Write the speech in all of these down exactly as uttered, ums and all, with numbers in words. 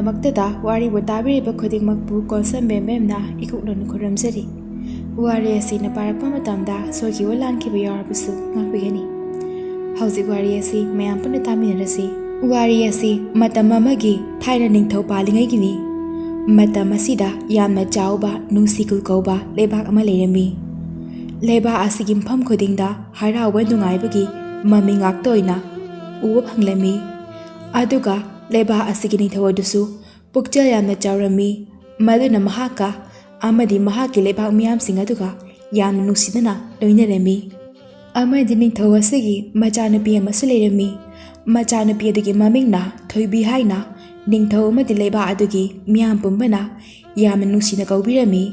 ꯃꯛꯇꯗ ꯋꯥꯔꯤꯕꯨ ꯇꯥꯕꯤꯔꯤꯕ ꯈꯨꯗꯤꯡꯃꯛꯄꯨ ꯀꯣꯟꯁꯝ ꯕꯦꯝꯕꯦꯝꯅ ꯏꯀꯨꯛ ꯂꯣꯟꯅ ꯈꯨꯔꯨꯝꯖꯔꯤ꯫ ꯋꯥꯔꯤ ꯑꯁꯤꯅ ꯄꯥꯔꯛꯄ ꯃꯇꯝꯗ ꯁꯣꯏꯈꯤꯕ ꯂꯥꯟꯈꯤꯕ ꯌꯥꯎꯔꯕꯁꯨ ꯉꯥꯛꯄꯤꯒꯅꯤ꯫ ꯍꯧꯖꯤꯛ ꯋꯥꯔꯤ ꯑꯁꯤ ꯃꯌꯥꯝ ꯄꯨꯟꯅ ꯇꯥꯃꯤꯟꯅꯔꯁꯤ꯫ ꯋꯥꯔꯤ ꯑꯁꯤ ꯃꯇꯝ ꯑꯃꯒꯤ ꯊꯥꯏꯅ ꯅꯤꯡꯊꯧ ꯄꯥꯜꯂꯤꯉꯩꯒꯤꯅꯤ꯫ ꯃꯇꯝ ꯑꯁꯤꯗ ꯌꯥꯝꯅ ꯆꯥꯎꯕ ꯅꯨꯡꯁꯤꯈꯨꯜ ꯀꯧꯕ ꯂꯩꯕꯥꯛ ꯑꯃ ꯂꯩꯔꯝꯃꯤ꯫ ꯂꯩꯕꯥꯛ ꯑꯁꯤꯒꯤ ꯃꯐꯝ ꯈꯨꯗꯤꯡꯗ ꯍꯔꯥꯎꯕ ꯅꯨꯡꯉꯥꯏꯕꯒꯤ ꯃꯃꯤ ꯉꯥꯛꯇ ꯑꯣꯏꯅ ꯎꯕ ꯐꯪꯂꯝꯃꯤ꯫ ꯑꯗꯨꯒ ꯂꯩꯕꯥꯛ ꯑꯁꯤꯒꯤ ꯅꯤꯡꯊꯧ ꯑꯗꯨꯁꯨ ꯄꯨꯛꯆꯦꯜ ꯌꯥꯝꯅ ꯆꯥꯎꯔꯝꯃꯤ꯫ ꯃꯗꯨꯅ ꯃꯍꯥꯛꯀ ꯑꯃꯗꯤ ꯃꯍꯥꯛꯀꯤ ꯂꯩꯕꯥꯛ ꯃꯤꯌꯥꯝꯁꯤꯡ ꯑꯗꯨꯒ ꯌꯥꯝꯅ ꯅꯨꯡꯁꯤꯅꯅ ꯂꯣꯏꯅꯔꯝꯃꯤ꯫ ꯑꯃꯗꯤ ꯅꯤꯡꯊꯧ ꯑꯁꯤꯒꯤ ꯃꯆꯥꯅꯨꯄꯤ ꯑꯃꯁꯨ ꯂꯩꯔꯝꯃꯤ꯫ ꯃꯆꯥꯅꯨꯄꯤ ꯑꯗꯨꯒꯤ ꯃꯃꯤꯡꯅ ꯊꯣꯏꯕꯤ ꯍꯥꯏꯅ ꯅꯤꯡꯊꯧ ꯑꯃꯗꯤ ꯂꯩꯕꯥꯛ ꯑꯗꯨꯒꯤ ꯃꯤꯌꯥꯝ ꯄꯨꯝꯕꯅ ꯌꯥꯝꯅ ꯅꯨꯡꯁꯤꯅ ꯀꯧꯕꯤꯔꯝꯃꯤ꯫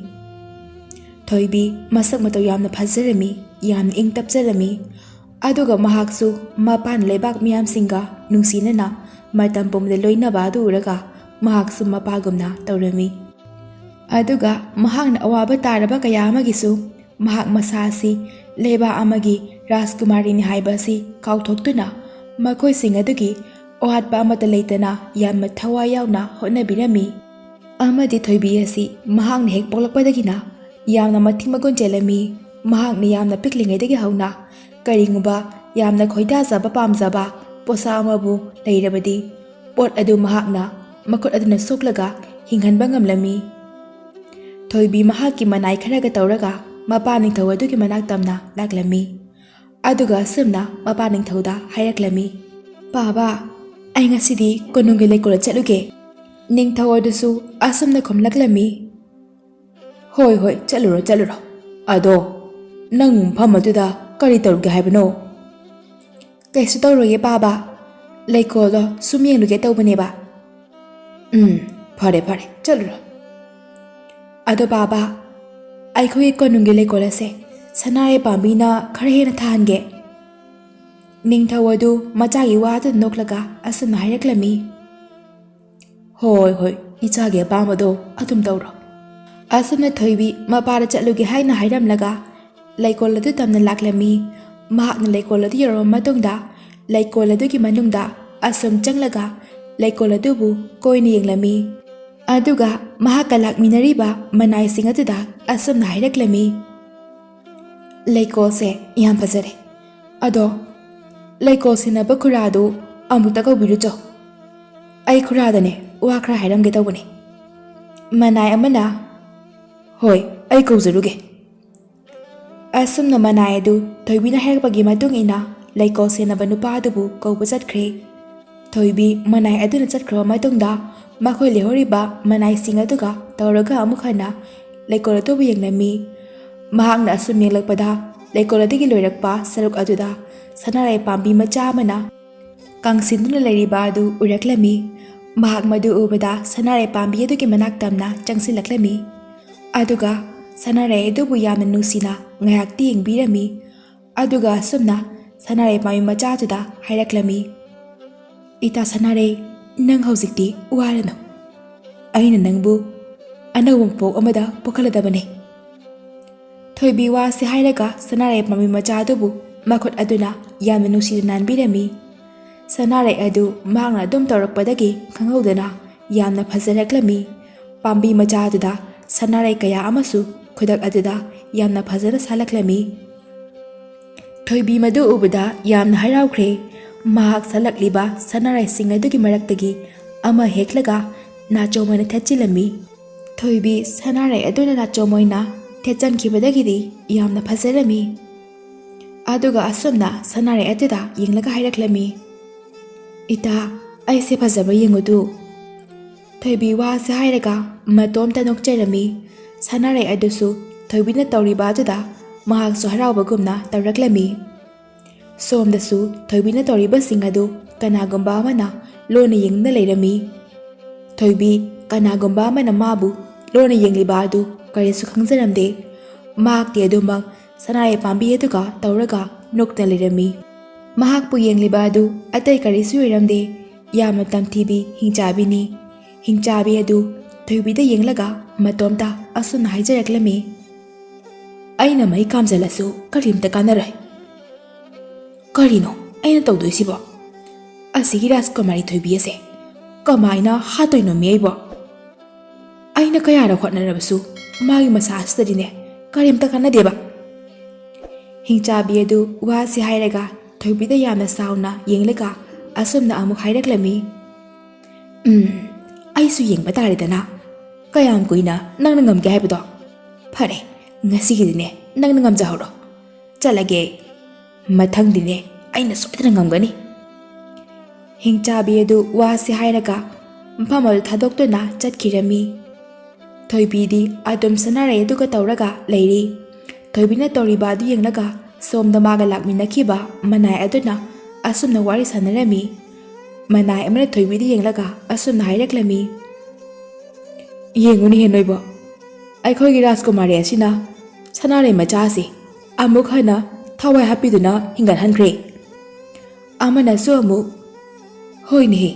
ꯊꯣꯏꯕꯤ ꯃꯁꯛ ꯃꯇꯧ ꯌꯥꯝꯅ ꯐꯖꯔꯝꯃꯤ, ꯌꯥꯝꯅ ꯏꯪ ꯇꯞꯆꯔꯝꯃꯤ꯫ ꯑꯗꯨꯒ ꯃꯍꯥꯛꯁꯨ ꯃꯄꯥꯟ ꯂꯩꯕꯥꯛ ꯃꯤꯌꯥꯝꯁꯤꯡꯒ ꯅꯨꯡꯁꯤꯅꯅ ꯃꯇꯝ ꯄꯨꯝꯕꯗ ꯂꯣꯏꯅꯕ ꯑꯗꯨ ꯎꯔꯒ ꯃꯍꯥꯛꯁꯨ ꯃꯄꯥꯒꯨꯝꯅ ꯇꯧꯔꯝꯃꯤ꯫ ꯑꯗꯨꯒ ꯃꯍꯥꯛꯅ ꯑꯋꯥꯕ ꯇꯥꯔꯕ ꯀꯌꯥ ꯑꯃꯒꯤꯁꯨ ꯃꯍꯥꯛ ꯃꯁꯥ ꯑꯁꯤ ꯂꯩꯕꯥꯛ ꯑꯃꯒꯤ ꯔꯥꯖꯀꯨꯃꯥꯔꯤꯅꯤ ꯍꯥꯏꯕ ꯑꯁꯤ ꯀꯥꯎꯊꯣꯛꯇꯨꯅ ꯃꯈꯣꯏꯁꯤꯡ ꯑꯗꯨꯒꯤ ꯑꯋꯥꯠꯄ ꯑꯃꯠꯇ ꯂꯩꯇꯅ ꯌꯥꯝꯅ ꯊꯋꯥꯏ ꯌꯥꯎꯅ ꯍꯣꯠꯅꯕꯤꯔꯝꯃꯤ꯫ ꯑꯃꯗꯤ ꯊꯣꯏꯕꯤ ꯑꯁꯤ ꯃꯍꯥꯛꯅ ꯍꯦꯛ ꯄꯣꯛꯂꯛꯄꯗꯒꯤꯅ ꯌꯥꯝꯅ ꯃꯊꯤ ꯃꯒꯨꯟ ꯆꯦꯜꯂꯝꯃꯤ꯫ ꯃꯍꯥꯛꯅ ꯌꯥꯝꯅ ꯄꯤꯛꯂꯤꯉꯩꯗꯒꯤ ꯍꯧꯅ ꯀꯔꯤꯒꯨꯝꯕ ꯌꯥꯝꯅ ꯈꯣꯏꯗꯥꯖꯕ ꯄꯥꯝꯖꯕ ꯄꯣꯠꯁꯛ ꯑꯃꯕꯨ ꯂꯩꯔꯕꯗꯤ ꯄꯣꯠ ꯑꯗꯨ ꯃꯍꯥꯛꯅ ꯃꯈꯨꯠ ꯑꯗꯨꯅ ꯁꯣꯛꯂꯒ ꯍꯤꯡꯍꯟꯕ ꯉꯝꯂꯝꯃꯤ꯫ ꯊꯣꯏꯕꯤ ꯃꯍꯥꯛꯀꯤ ꯃꯅꯥꯏ ꯈꯔꯒ ꯇꯧꯔꯒ ꯃꯄꯥ ꯅꯤꯡꯊꯧ ꯑꯗꯨꯒꯤ ꯃꯅꯥꯛ ꯇꯝꯅ ꯂꯥꯛꯂꯝꯃꯤ꯫ ꯑꯗꯨꯒ ꯑꯁꯨꯝꯅ ꯃꯄꯥ ꯅꯤꯡꯊꯧꯗ ꯍꯥꯏꯔꯛꯂꯝꯃꯤ, "ꯄꯥꯕ, ꯑꯩ ꯉꯁꯤꯗꯤ ꯀꯣꯅꯨꯡꯒꯤ ꯂꯩꯀꯣꯜꯗ ꯆꯠꯂꯨꯒꯦ꯫" ꯅꯤꯡꯊꯧ ꯑꯗꯨꯁꯨ ꯑꯁꯨꯝꯅ ꯈꯨꯝꯂꯛꯂꯝꯃꯤ, "ꯍꯣꯏ, ꯍꯣꯏ, ꯆꯠꯂꯨꯔꯣ, ꯆꯠꯂꯨꯔꯣ꯫ ꯑꯗꯣ ꯅꯪ ꯃꯐꯝ ꯑꯗꯨꯗ ꯀꯔꯤ ꯇꯧꯔꯨꯒꯦ ꯍꯥꯏꯕꯅꯣ?" "ꯀꯩꯁꯨ ꯇꯧꯔꯣꯏꯌꯦ ꯄꯥꯕ, ꯂꯩꯀꯣꯜꯗꯣ ꯁꯨꯝ ꯌꯦꯡꯂꯨꯒꯦ ꯇꯧꯕꯅꯦꯕ꯫" "ꯎꯝ, ꯐꯔꯦ, ꯐꯔꯦ, ꯆꯠꯂꯨꯔꯣ꯫ ꯑꯗꯣ ꯄꯥꯕ, ꯑꯩꯈꯣꯏꯒꯤ ꯀꯣꯅꯨꯡꯒꯤ ꯂꯩꯀꯣꯜ ꯑꯁꯦ ꯁꯅꯥꯔꯩ ꯄꯥꯝꯕꯤꯅ ꯈꯔ ꯍꯦꯟꯅ ꯊꯥꯍꯟꯒꯦ꯫" ꯅꯤꯡꯊꯧ ꯑꯗꯨ ꯃꯆꯥꯒꯤ ꯋꯥꯗꯨ ꯅꯣꯛꯂꯒ ꯑꯁꯨꯝꯅ ꯍꯥꯏꯔꯛꯂꯝꯃꯤ, "ꯍꯣꯏ, ꯍꯣꯏ, ꯏꯆꯥꯒꯤ ꯑꯄꯥꯝꯕꯗꯣ ꯑꯗꯨꯝ ꯇꯧꯔꯣ꯫" ꯑꯁꯨꯝꯅ ꯊꯣꯏꯕꯤ ꯃꯄꯥꯗ ꯆꯠꯂꯨꯒꯦ ꯍꯥꯏꯅ ꯍꯥꯏꯔꯝꯂꯒ ꯂꯩꯀꯣꯜ ꯑꯗꯨ ꯇꯝꯅ ꯂꯥꯛꯂꯝꯃꯤ꯫ ꯃꯍꯥꯛꯅ ꯂꯩꯀꯣꯜ ꯑꯗꯨ ꯌꯧꯔꯕ ꯃꯇꯨꯡꯗ ꯂꯩꯀꯣꯜ ꯑꯗꯨꯒꯤ ꯃꯅꯨꯡꯗ ꯑꯁꯨꯝ ꯆꯪꯂꯒ ꯂꯩꯀꯣꯜ ꯑꯗꯨꯕꯨ ꯀꯣꯏꯅ ꯌꯦꯡꯂꯝꯃꯤ꯫ ꯑꯗꯨꯒ ꯃꯍꯥꯛꯀ ꯂꯥꯛꯃꯤꯟꯅꯔꯤꯕ ꯃꯅꯥꯏꯁꯤꯡ ꯑꯗꯨꯗ ꯑꯁꯨꯝꯅ ꯍꯥꯏꯔꯛꯂꯝꯃꯤ, "ꯂꯩꯀꯣꯜꯁꯦ ꯌꯥꯝ ꯐꯖꯔꯦ꯫ ꯑꯗꯣ ꯂꯩꯀꯣꯜ ꯁꯦꯟꯅꯕ ꯈꯨꯔꯥꯗꯨ ꯑꯃꯨꯛꯇ ꯀꯧꯕꯤꯔꯨꯆꯣ꯫ ꯑꯩ ꯈꯨꯔꯥꯗꯅꯦ ꯋꯥ ꯈꯔ ꯍꯥꯏꯔꯝꯒꯦ ꯇꯧꯕꯅꯦ"꯫ ꯃꯅꯥꯏ ꯑꯃꯅ, "ꯍꯣꯏ, ꯑꯩ ꯀꯧꯖꯔꯨꯒꯦ"꯫ ꯑꯁꯨꯝꯅ ꯃꯅꯥꯏ ꯑꯗꯨ ꯊꯣꯏꯕꯤꯅ ꯍꯥꯏꯔꯛꯄꯒꯤ ꯃꯇꯨꯡ ꯏꯟꯅ ꯂꯩꯀꯣꯜ ꯁꯦꯟꯅꯕ ꯅꯨꯄꯥ ꯑꯗꯨꯕꯨ ꯀꯧꯕ ꯆꯠꯈ꯭ꯔꯦ꯫ ꯊꯣꯏꯕꯤ ꯃꯅꯥꯏ ꯑꯗꯨꯅ ꯆꯠꯈ꯭ꯔꯕ ꯃꯇꯨꯡꯗ ꯃꯈꯣꯏ ꯂꯩꯍꯧꯔꯤꯕ ꯃꯅꯥꯏꯁꯤꯡ ꯑꯗꯨꯒ ꯇꯧꯔꯒ ꯑꯃꯨꯛ ꯍꯟꯅ ꯂꯩꯀꯣꯜ ꯑꯗꯨꯕꯨ ꯌꯦꯡꯂꯝꯃꯤ꯫ ꯃꯍꯥꯛꯅ ꯑꯁꯨꯝ ꯌꯦꯡꯂꯛꯄꯗ ꯂꯩꯀꯣꯜ ꯑꯗꯨꯒꯤ ꯂꯣꯏꯔꯛꯄ ꯁꯔꯨꯛ ꯑꯗꯨꯗ ꯁꯅꯥꯔꯩ ꯄꯥꯝꯕꯤ ꯃꯆꯥ ꯑꯃꯅ ꯀꯪꯁꯤꯟꯗꯨꯅ ꯂꯩꯔꯤꯕ ꯑꯗꯨ ꯎꯔꯛꯂꯝꯃꯤ꯫ ꯃꯍꯥꯛ ꯃꯗꯨ ꯎꯕꯗ ꯁꯅꯥꯔꯩ ꯄꯥꯝꯕꯤ ꯑꯗꯨꯒꯤ ꯃꯅꯥꯛ ꯇꯝꯅ ꯆꯪꯁꯤꯜꯂꯛꯂꯝꯃꯤ꯫ ꯑꯗꯨꯒ ꯁꯅꯥꯔꯩ ꯑꯗꯨꯕꯨ ꯌꯥꯝꯅ ꯅꯨꯡꯁꯤꯅ ꯉꯥꯏꯍꯥꯛꯇꯤ ꯌꯦꯡꯕꯤꯔꯝꯃꯤ꯫ ꯑꯗꯨꯒ ꯑꯁꯨꯝꯅ ꯁꯅꯥꯔꯩ ꯄꯥꯝꯕꯤ ꯃꯆꯥꯗꯨꯗ ꯍꯥꯏꯔꯛꯂꯝꯃꯤ, "ꯏꯇꯥ ꯁꯅꯥꯔꯩ, ꯅꯪ ꯍꯧꯖꯤꯛꯇꯤ ꯋꯥꯔꯅꯨ꯫ ꯑꯩꯅ ꯅꯪꯕꯨ ꯑꯅꯧꯕ ꯃꯄꯣꯛ ꯑꯃꯗ ꯄꯣꯛꯍꯜꯂꯗꯕꯅꯤ"꯫ ꯊꯣꯏꯕꯤ ꯋꯥꯁꯤ ꯍꯥꯏꯔꯒ ꯁꯅꯥꯔꯩ ꯄꯥꯝꯕꯤ ꯃꯆꯥ ꯑꯗꯨꯕꯨ ꯃꯈꯨꯠ ꯑꯗꯨꯅ ꯌꯥꯝꯅ ꯅꯨꯡꯁꯤꯅ ꯅꯥꯟꯕꯤꯔꯝꯃꯤ꯫ ꯁꯅꯥꯔꯩ ꯑꯗꯨ ꯃꯍꯥꯛꯅ ꯑꯗꯨꯝ ꯇꯧꯔꯛꯄꯗꯒꯤ ꯈꯪꯍꯧꯗꯅ ꯌꯥꯝꯅ ꯐꯖꯔꯛꯂꯝꯃꯤ꯫ ꯄꯥꯝꯕꯤ ꯃꯆꯥ ꯑꯗꯨꯗ ꯁꯅꯥꯔꯩ ꯀꯌꯥ ꯑꯃꯁꯨ ꯈꯨꯗꯛ ꯑꯗꯨꯗ ꯌꯥꯝꯅ ꯐꯖꯅ ꯁꯥꯠꯂꯛꯂꯝꯃꯤ꯫ ꯊꯣꯏꯕꯤ ꯃꯗꯨ ꯎꯕꯗ ꯌꯥꯝꯅ ꯍꯔꯥꯎꯈ꯭ꯔꯦ꯫ ꯃꯍꯥꯛ ꯁꯥꯠꯂꯛꯂꯤꯕ ꯁꯅꯥꯔꯩꯁꯤꯡ ꯑꯗꯨꯒꯤ ꯃꯔꯛꯇꯒꯤ ꯑꯃ ꯍꯦꯛꯂꯒ ꯅꯥꯆꯣꯝ ꯑꯣꯏꯅ ꯊꯦꯠꯆꯤꯜꯂꯝꯃꯤ꯫ ꯊꯣꯏꯕꯤ ꯁꯅꯥꯔꯩ ꯑꯗꯨꯅ ꯅꯥꯆꯣꯝ ꯑꯣꯏꯅ ꯊꯦꯠꯆꯟꯈꯤꯕꯗꯒꯤꯗꯤ ꯌꯥꯝꯅ ꯐꯖꯔꯝꯃꯤ꯫ ꯑꯗꯨꯒ ꯑꯁꯨꯝꯅ ꯁꯅꯥꯔꯩ ꯑꯗꯨꯗ ꯌꯦꯡꯂꯒ ꯍꯥꯏꯔꯛꯂꯝꯃꯤ, "ꯏꯇꯥ, ꯑꯩꯁꯦ ꯐꯖꯕ ꯌꯦꯡꯉꯨꯗꯨ"꯫ ꯊꯣꯏꯕꯤ ꯋꯥꯁꯦ ꯍꯥꯏꯔꯒ ꯃꯇꯣꯝꯇ ꯅꯣꯛꯆꯔꯝꯃꯤ꯫ ꯁꯅꯥꯔꯩ ꯑꯗꯨꯁꯨ ꯊꯣꯏꯕꯤꯅ ꯇꯧꯔꯤꯕ ꯑꯗꯨꯗ ꯃꯍꯥꯛꯁꯨ ꯍꯔꯥꯎꯕꯒꯨꯝꯅ ꯇꯧꯔꯛꯂꯝꯃꯤ꯫ ꯁꯣꯝꯗꯁꯨ ꯊꯣꯏꯕꯤꯅ ꯇꯧꯔꯤꯕꯁꯤꯡ ꯑꯗꯨ ꯀꯅꯥꯒꯨꯝꯕ ꯑꯃꯅ ꯂꯣꯟꯅ ꯌꯦꯡꯗꯨꯅ ꯂꯩꯔꯝꯃꯤ꯫ ꯊꯣꯏꯕꯤ ꯀꯅꯥꯒꯨꯝꯕ ꯑꯃꯅ ꯃꯥꯕꯨ ꯂꯣꯟꯅ ꯌꯦꯡꯂꯤꯕ ꯑꯗꯨ ꯀꯔꯤꯁꯨ ꯈꯪꯖꯔꯝꯗꯦ꯫ ꯃꯍꯥꯛꯇꯤ ꯑꯗꯨꯃꯛ ꯁꯅꯥꯔꯩ ꯄꯥꯝꯕꯤ ꯑꯗꯨꯒ ꯇꯧꯔꯒ ꯅꯣꯛꯇꯨꯅ ꯂꯩꯔꯝꯃꯤ꯫ ꯃꯍꯥꯛꯄꯨ ꯌꯦꯡꯂꯤꯕ ꯑꯗꯨ ꯑꯇꯩ ꯀꯔꯤꯁꯨ ꯑꯣꯏꯔꯝꯗꯦ, ꯌꯥꯝꯅ ꯇꯝꯊꯤꯕꯤ ꯍꯤꯡꯆꯥꯕꯤꯅꯤ꯫ ꯍꯤꯡꯆꯥꯕꯤ ꯑꯗꯨ ꯊꯣꯏꯕꯤꯗ ꯌꯦꯡꯂꯒ ꯃꯇꯣꯝꯇ ꯑꯁꯨꯝꯅ ꯍꯥꯏꯖꯔꯛꯂꯝꯃꯤ, "ꯑꯩꯅ ꯃꯩ ꯀꯥꯝꯖꯜꯂꯁꯨ ꯀꯔꯤꯝꯇ ꯀꯥꯟꯅꯔꯣꯏ꯫ ꯀꯔꯤꯅꯣ ꯑꯩꯅ ꯇꯧꯗꯣꯏꯁꯤꯕꯣ? ꯑꯁꯤꯒꯤ ꯔꯥꯖꯀꯨꯃꯥꯔꯤ ꯊꯣꯏꯕꯤ ꯑꯁꯦ ꯀꯃꯥꯏꯅ ꯍꯥꯠꯇꯣꯏꯅꯣꯃꯤ ꯑꯩꯕꯣ? ꯑꯩꯅ ꯀꯌꯥꯔ ꯍꯣꯠꯅꯔꯕꯁꯨ ꯃꯥꯒꯤ ꯃꯁꯥꯁꯤꯗꯗꯤꯅꯦ ꯀꯔꯤꯝꯇ ꯀꯥꯟꯅꯗꯦꯕ꯫ ꯍꯤꯡꯆꯥꯕꯤ ꯑꯗꯨ ꯋꯥꯁꯤ ꯍꯥꯏꯔꯒ ꯊꯣꯏꯕꯤꯗ ꯌꯥꯝꯅ ꯁꯥꯎꯅ ꯌꯦꯡꯂꯒ ꯑꯁꯨꯝꯅ ꯑꯃꯨꯛ ꯍꯥꯏꯔꯛꯂꯝꯃꯤ, "ꯎꯝ, ꯑꯩꯁꯨ ꯌꯦꯡꯕ ꯇꯥꯔꯦꯗꯅ꯫ ꯀꯌꯥꯝ ꯀꯨꯏꯅ ꯅꯪꯅ ꯉꯝꯒꯦ ꯍꯥꯏꯕꯗꯣ? ꯐꯔꯦ, ꯉꯁꯤꯒꯤꯗꯤꯅꯦ ꯅꯪꯅ ꯉꯝꯖꯍꯧꯔꯣ꯫ ꯆꯠꯂꯒꯦ꯫ ꯃꯊꯪꯗꯤꯅꯦ ꯑꯩꯅ ꯁꯣꯏꯗꯅ ꯉꯝꯒꯅꯤ꯫" ꯍꯤꯡꯆꯥꯕꯤ ꯑꯗꯨ ꯋꯥꯁꯤ ꯍꯥꯏꯔꯒ ꯃꯐꯝ ꯑꯗꯨ ꯊꯥꯗꯣꯛꯇꯨꯅ ꯆꯠꯈꯤꯔꯝꯃꯤ꯫ ꯊꯣꯏꯕꯤꯗꯤ ꯑꯗꯨꯝ ꯁꯅꯥꯔꯩ ꯑꯗꯨꯒ ꯇꯧꯔꯒ ꯂꯩꯔꯤ꯫ ꯊꯣꯏꯕꯤꯅ ꯇꯧꯔꯤꯕ ꯑꯗꯨ ꯌꯦꯡꯂꯒ ꯁꯣꯝꯗ ꯃꯥꯒ ꯂꯥꯛꯃꯤꯟꯅꯈꯤꯕ ꯃꯅꯥꯏ ꯑꯗꯨꯅ ꯑꯁꯨꯝꯅ ꯋꯥꯔꯤ ꯁꯥꯟꯅꯔꯝꯃꯤ꯫ ꯃꯅꯥꯏ ꯑꯃꯅ ꯊꯣꯏꯕꯤꯗ ꯌꯦꯡꯂꯒ ꯑꯁꯨꯝꯅ ꯍꯥꯏꯔꯛꯂꯝꯃꯤ, "ꯌꯦꯡꯉꯨꯅꯦꯍꯦ ꯅꯣꯏꯕꯣ, ꯑꯩꯈꯣꯏꯒꯤ ꯔꯥꯖꯀꯨꯃꯥꯔꯤ ꯑꯁꯤꯅ ꯁꯅꯥꯔꯩ ꯃꯆꯥ ꯑꯁꯤ ꯑꯃꯨꯛ ꯍꯟꯅ ꯊꯋꯥꯏ ꯍꯥꯞꯄꯤꯗꯨꯅ ꯍꯤꯡꯒꯠꯍꯟꯈ꯭ꯔꯦ꯫" ꯑꯃꯅꯁꯨ ꯑꯃꯨꯛ, "ꯍꯣꯏꯅꯦꯍꯦ,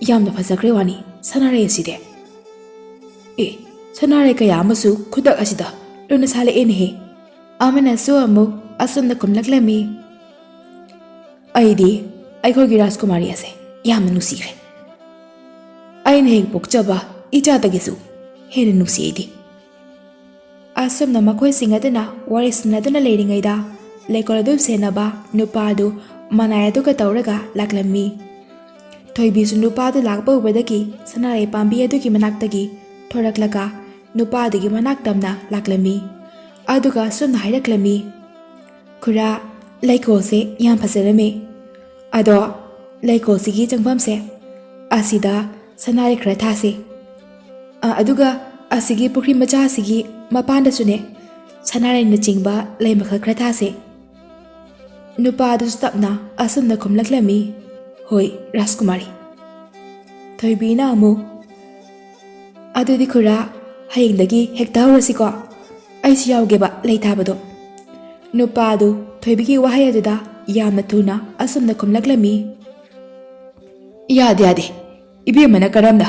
ꯌꯥꯝꯅ ꯐꯖꯈ꯭ꯔꯦ ꯋꯥꯅꯤ ꯁꯅꯥꯔꯩ ꯑꯁꯤꯗꯤ꯫ ꯑꯦ, ꯁꯅꯥꯔꯩ ꯀꯌꯥ ꯑꯃꯁꯨ ꯈꯨꯗꯛ ꯑꯁꯤꯗ ꯂꯣꯏꯅ ꯁꯥꯠꯂꯛꯑꯦꯅꯦꯍꯦ꯫" ꯑꯃꯅꯁꯨ ꯑꯃꯨꯛ ꯑꯁꯨꯝꯅ ꯈꯨꯝꯂꯛꯂꯝꯃꯤ, "ꯑꯩꯗꯤ ꯑꯩꯈꯣꯏꯒꯤ ꯔꯥꯖꯀꯨꯃꯥꯔꯤ ꯑꯁꯦ ꯌꯥꯝꯅ ꯅꯨꯡꯁꯤꯈ꯭ꯔꯦ꯫ ꯑꯩꯅ ꯍꯦꯛ ꯄꯣꯛꯆꯕ ꯏꯆꯥꯗꯒꯤꯁꯨ ꯍꯦꯟꯅ ꯅꯨꯡꯁꯤ ꯑꯩꯗꯤ꯫" ꯑꯁꯨꯝꯅ ꯃꯈꯣꯏꯁꯤꯡ ꯑꯗꯨꯅ ꯋꯥꯔꯤ ꯁꯥꯟꯅꯗꯨꯅ ꯂꯩꯔꯤꯉꯩꯗ ꯂꯩꯀꯣꯜ ꯑꯗꯨ ꯁꯦꯟꯅꯕ ꯅꯨꯄꯥ ꯑꯗꯨ ꯃꯅꯥꯏ ꯑꯗꯨꯒ ꯇꯧꯔꯒ ꯂꯥꯛꯂꯝꯃꯤ꯫ ꯊꯣꯏꯕꯤꯁꯨ ꯅꯨꯄꯥꯗꯨ ꯂꯥꯛꯄ ꯎꯕꯗꯒꯤ ꯁꯅꯥꯔꯩ ꯄꯥꯝꯕꯤ ꯑꯗꯨꯒꯤ ꯃꯅꯥꯛꯇꯒꯤ ꯊꯣꯔꯛꯂꯒ ꯅꯨꯄꯥꯗꯨꯒꯤ ꯃꯅꯥꯛ ꯇꯝꯅ ꯂꯥꯛꯂꯝꯃꯤ꯫ ꯑꯗꯨꯒ ꯑꯁꯨꯝꯅ ꯍꯥꯏꯔꯛꯂꯝꯃꯤ, "ꯈꯨꯔꯥ, ꯂꯩꯀꯣꯜꯁꯦ ꯌꯥꯝ ꯐꯖꯔꯝꯃꯦ꯫ ꯑꯗꯣ ꯂꯩꯀꯣꯜꯁꯤꯒꯤ ꯆꯪꯐꯝꯁꯦ ꯑꯁꯤꯗ ꯁꯅꯥꯔꯩ ꯈꯔ ꯊꯥꯁꯦ꯫ ꯑ, ꯑꯗꯨꯒ ꯑꯁꯤꯒꯤ ꯄꯨꯈ꯭ꯔꯤ ꯃꯆꯥ ꯑꯁꯤꯒꯤ ꯃꯄꯥꯟꯗꯁꯨꯅꯦ ꯁꯅꯥꯔꯩꯅꯆꯤꯡꯕ ꯂꯩ ꯃꯈꯜ ꯈꯔ ꯊꯥꯁꯦ꯫" ꯅꯨꯄꯥ ꯑꯗꯨꯁꯨ ꯇꯞꯅ ꯑꯁꯨꯝꯅ ꯈꯨꯝꯂꯛꯂꯝꯃꯤ, "ꯍꯣꯏ, ꯔꯥꯖꯀꯨꯃꯥꯔꯤ꯫" ꯊꯣꯏꯕꯤꯅ ꯑꯃꯨꯛ, "ꯑꯗꯨꯗꯤ ꯈꯨꯔꯥ, ꯍꯌꯦꯡꯗꯒꯤ ꯍꯦꯛꯇ ꯍꯧꯔꯁꯤꯀꯣ꯫ ꯑꯩꯁꯨ ꯌꯥꯎꯒꯦꯕ ꯂꯩ ꯊꯥꯕꯗꯣ꯫" ꯅꯨꯄꯥ ꯑꯗꯨ ꯊꯣꯏꯕꯤꯒꯤ ꯋꯥꯍꯩ ꯑꯗꯨꯗ ꯌꯥꯝꯅ ꯊꯨꯅ ꯑꯁꯨꯝꯅ ꯈꯨꯝꯂꯛꯂꯝꯃꯤ, "ꯌꯥꯗꯦ, ꯌꯥꯗꯦ꯫ ꯏꯕꯦꯝꯃꯅ ꯀꯔꯝꯅ?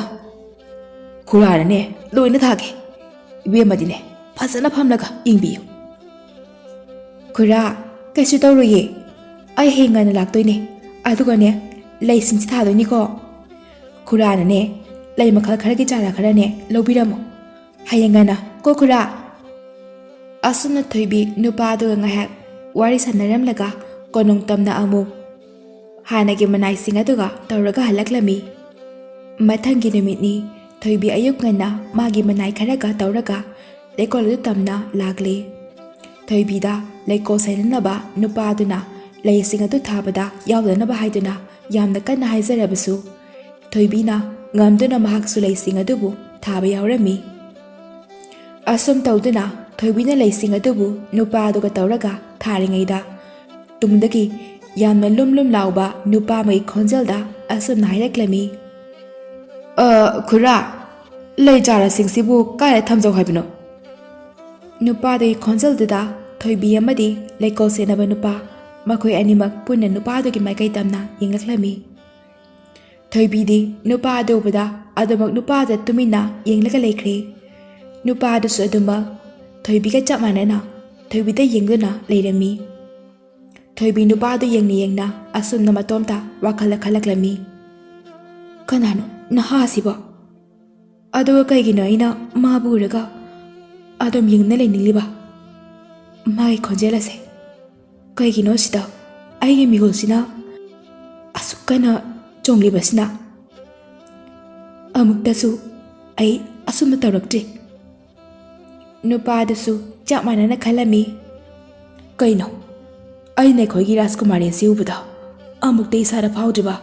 ꯈꯨꯔꯥꯅꯅꯦ ꯂꯣꯏꯅ ꯊꯥꯒꯦ꯫ ꯏꯕꯦꯝꯃꯗꯤꯅꯦ ꯐꯖꯅ ꯐꯝꯂꯒ ꯌꯦꯡꯕꯤꯌꯨ꯫" "ꯈꯨꯔꯥ, ꯀꯩꯁꯨ ꯇꯧꯔꯣꯏꯌꯦ꯫ ꯑꯩ ꯍꯌꯦꯡ ꯉꯟꯅ ꯂꯥꯛꯇꯣꯏꯅꯦ꯫ ꯑꯗꯨꯒꯅꯦ ꯂꯩꯁꯤꯡꯁꯤ ꯊꯥꯗꯣꯏꯅꯤꯀꯣ꯫" "ꯈꯨꯔꯥꯅꯅꯦ, ꯂꯩ ꯃꯈꯜ ꯈꯔꯒꯤ ꯆꯥꯔꯥ ꯈꯔꯅꯦ ꯂꯧꯕꯤꯔꯝꯃꯣ꯫ ꯍꯌꯦꯡ ꯉꯟꯅ ꯀꯣ ꯈꯨꯔꯥ!" ꯑꯁꯨꯝꯅ ꯊꯣꯏꯕꯤ ꯅꯨꯄꯥꯗꯨꯒ ꯉꯥꯏꯍꯥꯛ ꯋꯥꯔꯤ ꯁꯥꯟꯅꯔꯝꯂꯒ ꯀꯣꯅꯨꯡ ꯇꯝꯅ ꯑꯃꯨꯛ ꯍꯥꯟꯅꯒꯤ ꯃꯅꯥꯏꯁꯤꯡ ꯑꯗꯨꯒ ꯇꯧꯔꯒ ꯍꯜꯂꯛꯂꯝꯃꯤ꯫ ꯃꯊꯪꯒꯤ ꯅꯨꯃꯤꯠꯅꯤ꯫ ꯊꯣꯏꯕꯤ ꯑꯌꯨꯛ ꯉꯟꯅ ꯃꯥꯒꯤ ꯃꯅꯥꯏ ꯈꯔꯒ ꯇꯧꯔꯒ ꯂꯩꯀꯣꯜ ꯑꯗꯨ ꯇꯝꯅ ꯂꯥꯛꯂꯦ꯫ ꯊꯣꯏꯕꯤꯗ ꯂꯩꯀꯣꯜ ꯁꯦꯟꯅꯅꯕ ꯅꯨꯄꯥꯗꯨꯅ ꯂꯩꯁꯤꯡ ꯑꯗꯨ ꯊꯥꯕꯗ ꯌꯥꯎꯗꯅꯕ ꯍꯥꯏꯗꯨꯅ ꯌꯥꯝꯅ ꯀꯟꯅ ꯍꯥꯏꯖꯔꯕꯁꯨ, ꯊꯣꯏꯕꯤꯅ ꯉꯝꯗꯨꯅ ꯃꯍꯥꯛꯁꯨ ꯂꯩꯁꯤꯡ ꯑꯗꯨꯕꯨ ꯊꯥꯕ ꯌꯥꯎꯔꯝꯃꯤ꯫ ꯑꯁꯨꯝ ꯇꯧꯗꯨꯅ ꯊꯣꯏꯕꯤꯅ ꯂꯩꯁꯤꯡ ꯑꯗꯨꯕꯨ ꯅꯨꯄꯥꯗꯨꯒ ꯇꯧꯔꯒ ꯊꯥꯔꯤꯉꯩꯗ, ꯇꯨꯡꯗꯒꯤ ꯌꯥꯝꯅ ꯂꯨꯝ ꯂꯨꯝ ꯂꯥꯎꯕ ꯅꯨꯄꯥ ꯑꯃꯒꯤ ꯈꯣꯟꯖꯦꯜꯗ ꯑꯁꯨꯝꯅ ꯍꯥꯏꯔꯛꯂꯝꯃꯤ, "ꯑ, ꯈꯨꯔꯥ, ꯂꯩ ꯆꯥꯔꯥꯁꯤꯡꯁꯤꯕꯨ ꯀꯥꯏꯗ ꯊꯝꯖꯧ ꯍꯥꯏꯕꯅꯣ?" ꯅꯨꯄꯥꯗꯨꯒꯤ ꯈꯣꯟꯖꯦꯜꯗꯨꯗ ꯊꯣꯏꯕꯤ ꯑꯃꯗꯤ ꯂꯩꯀꯣꯜ ꯁꯦꯟꯅꯕ ꯅꯨꯄꯥ, ꯃꯈꯣꯏ ꯑꯅꯤꯃꯛ ꯄꯨꯟꯅ ꯅꯨꯄꯥꯗꯨꯒꯤ ꯃꯥꯏꯀꯩ ꯇꯝꯅ ꯌꯦꯡꯂꯛꯂꯝꯃꯤ꯫ ꯊꯣꯏꯕꯤꯗꯤ ꯅꯨꯄꯥ ꯑꯗꯨ ꯎꯕꯗ ꯑꯗꯨꯃꯛ ꯅꯨꯄꯥꯗ ꯇꯨꯃꯤꯟꯅ ꯌꯦꯡꯂꯒ ꯂꯩꯈ꯭ꯔꯦ꯫ ꯅꯨꯄꯥ ꯑꯗꯨꯁꯨ ꯑꯗꯨꯃꯛ ꯊꯣꯏꯕꯤꯒ ꯆꯞ ꯃꯥꯟꯅꯅ ꯊꯣꯏꯕꯤꯗ ꯌꯦꯡꯗꯨꯅ ꯂꯩꯔꯝꯃꯤ꯫ ꯊꯣꯏꯕꯤ ꯅꯨꯄꯥꯗꯨ ꯌꯦꯡꯅ ꯌꯦꯡꯅ ꯑꯁꯨꯝꯅ ꯃꯇꯣꯝꯇ ꯋꯥꯈꯜꯗ ꯈꯜꯂꯛꯂꯝꯃꯤ, "ꯀꯅꯥꯅꯣ ꯅꯍꯥ ꯑꯁꯤꯕꯣ? ꯑꯗꯨꯒ ꯀꯩꯒꯤꯅꯣ ꯑꯩꯅ ꯃꯥꯕꯨ ꯎꯔꯒ ꯑꯗꯨꯝ ꯌꯦꯡꯗꯨꯅ ꯂꯩꯅꯤꯡꯂꯤꯕ? ꯃꯥꯒꯤ ꯈꯣꯟꯖꯦꯜ ꯑꯁꯦ ꯀꯩꯒꯤꯅꯣ ꯁꯤꯗ ꯑꯩꯒꯤ ꯃꯤꯍꯨꯜꯁꯤꯅ ꯑꯁꯨꯛ ꯀꯟꯅ ꯆꯣꯡꯂꯤꯕꯁꯤꯅ? ꯑꯃꯨꯛꯇꯁꯨ ꯑꯩ ꯑꯁꯨꯝꯅ ꯇꯧꯔꯛꯇ꯭ꯔꯤ꯫" ꯅꯨꯄꯥꯗꯨꯁꯨ ꯆꯞ ꯃꯥꯟꯅꯅ ꯈꯜꯂꯝꯃꯤ꯫ "ꯀꯩꯅꯣ, ꯑꯩꯅ ꯑꯩꯈꯣꯏꯒꯤ ꯔꯥꯖꯀꯨꯃꯥꯔꯤ ꯑꯁꯤ ꯎꯕꯗ ꯑꯃꯨꯛꯇ ꯏꯁꯥꯗ ꯐꯥꯎꯗ꯭ꯔꯤꯕ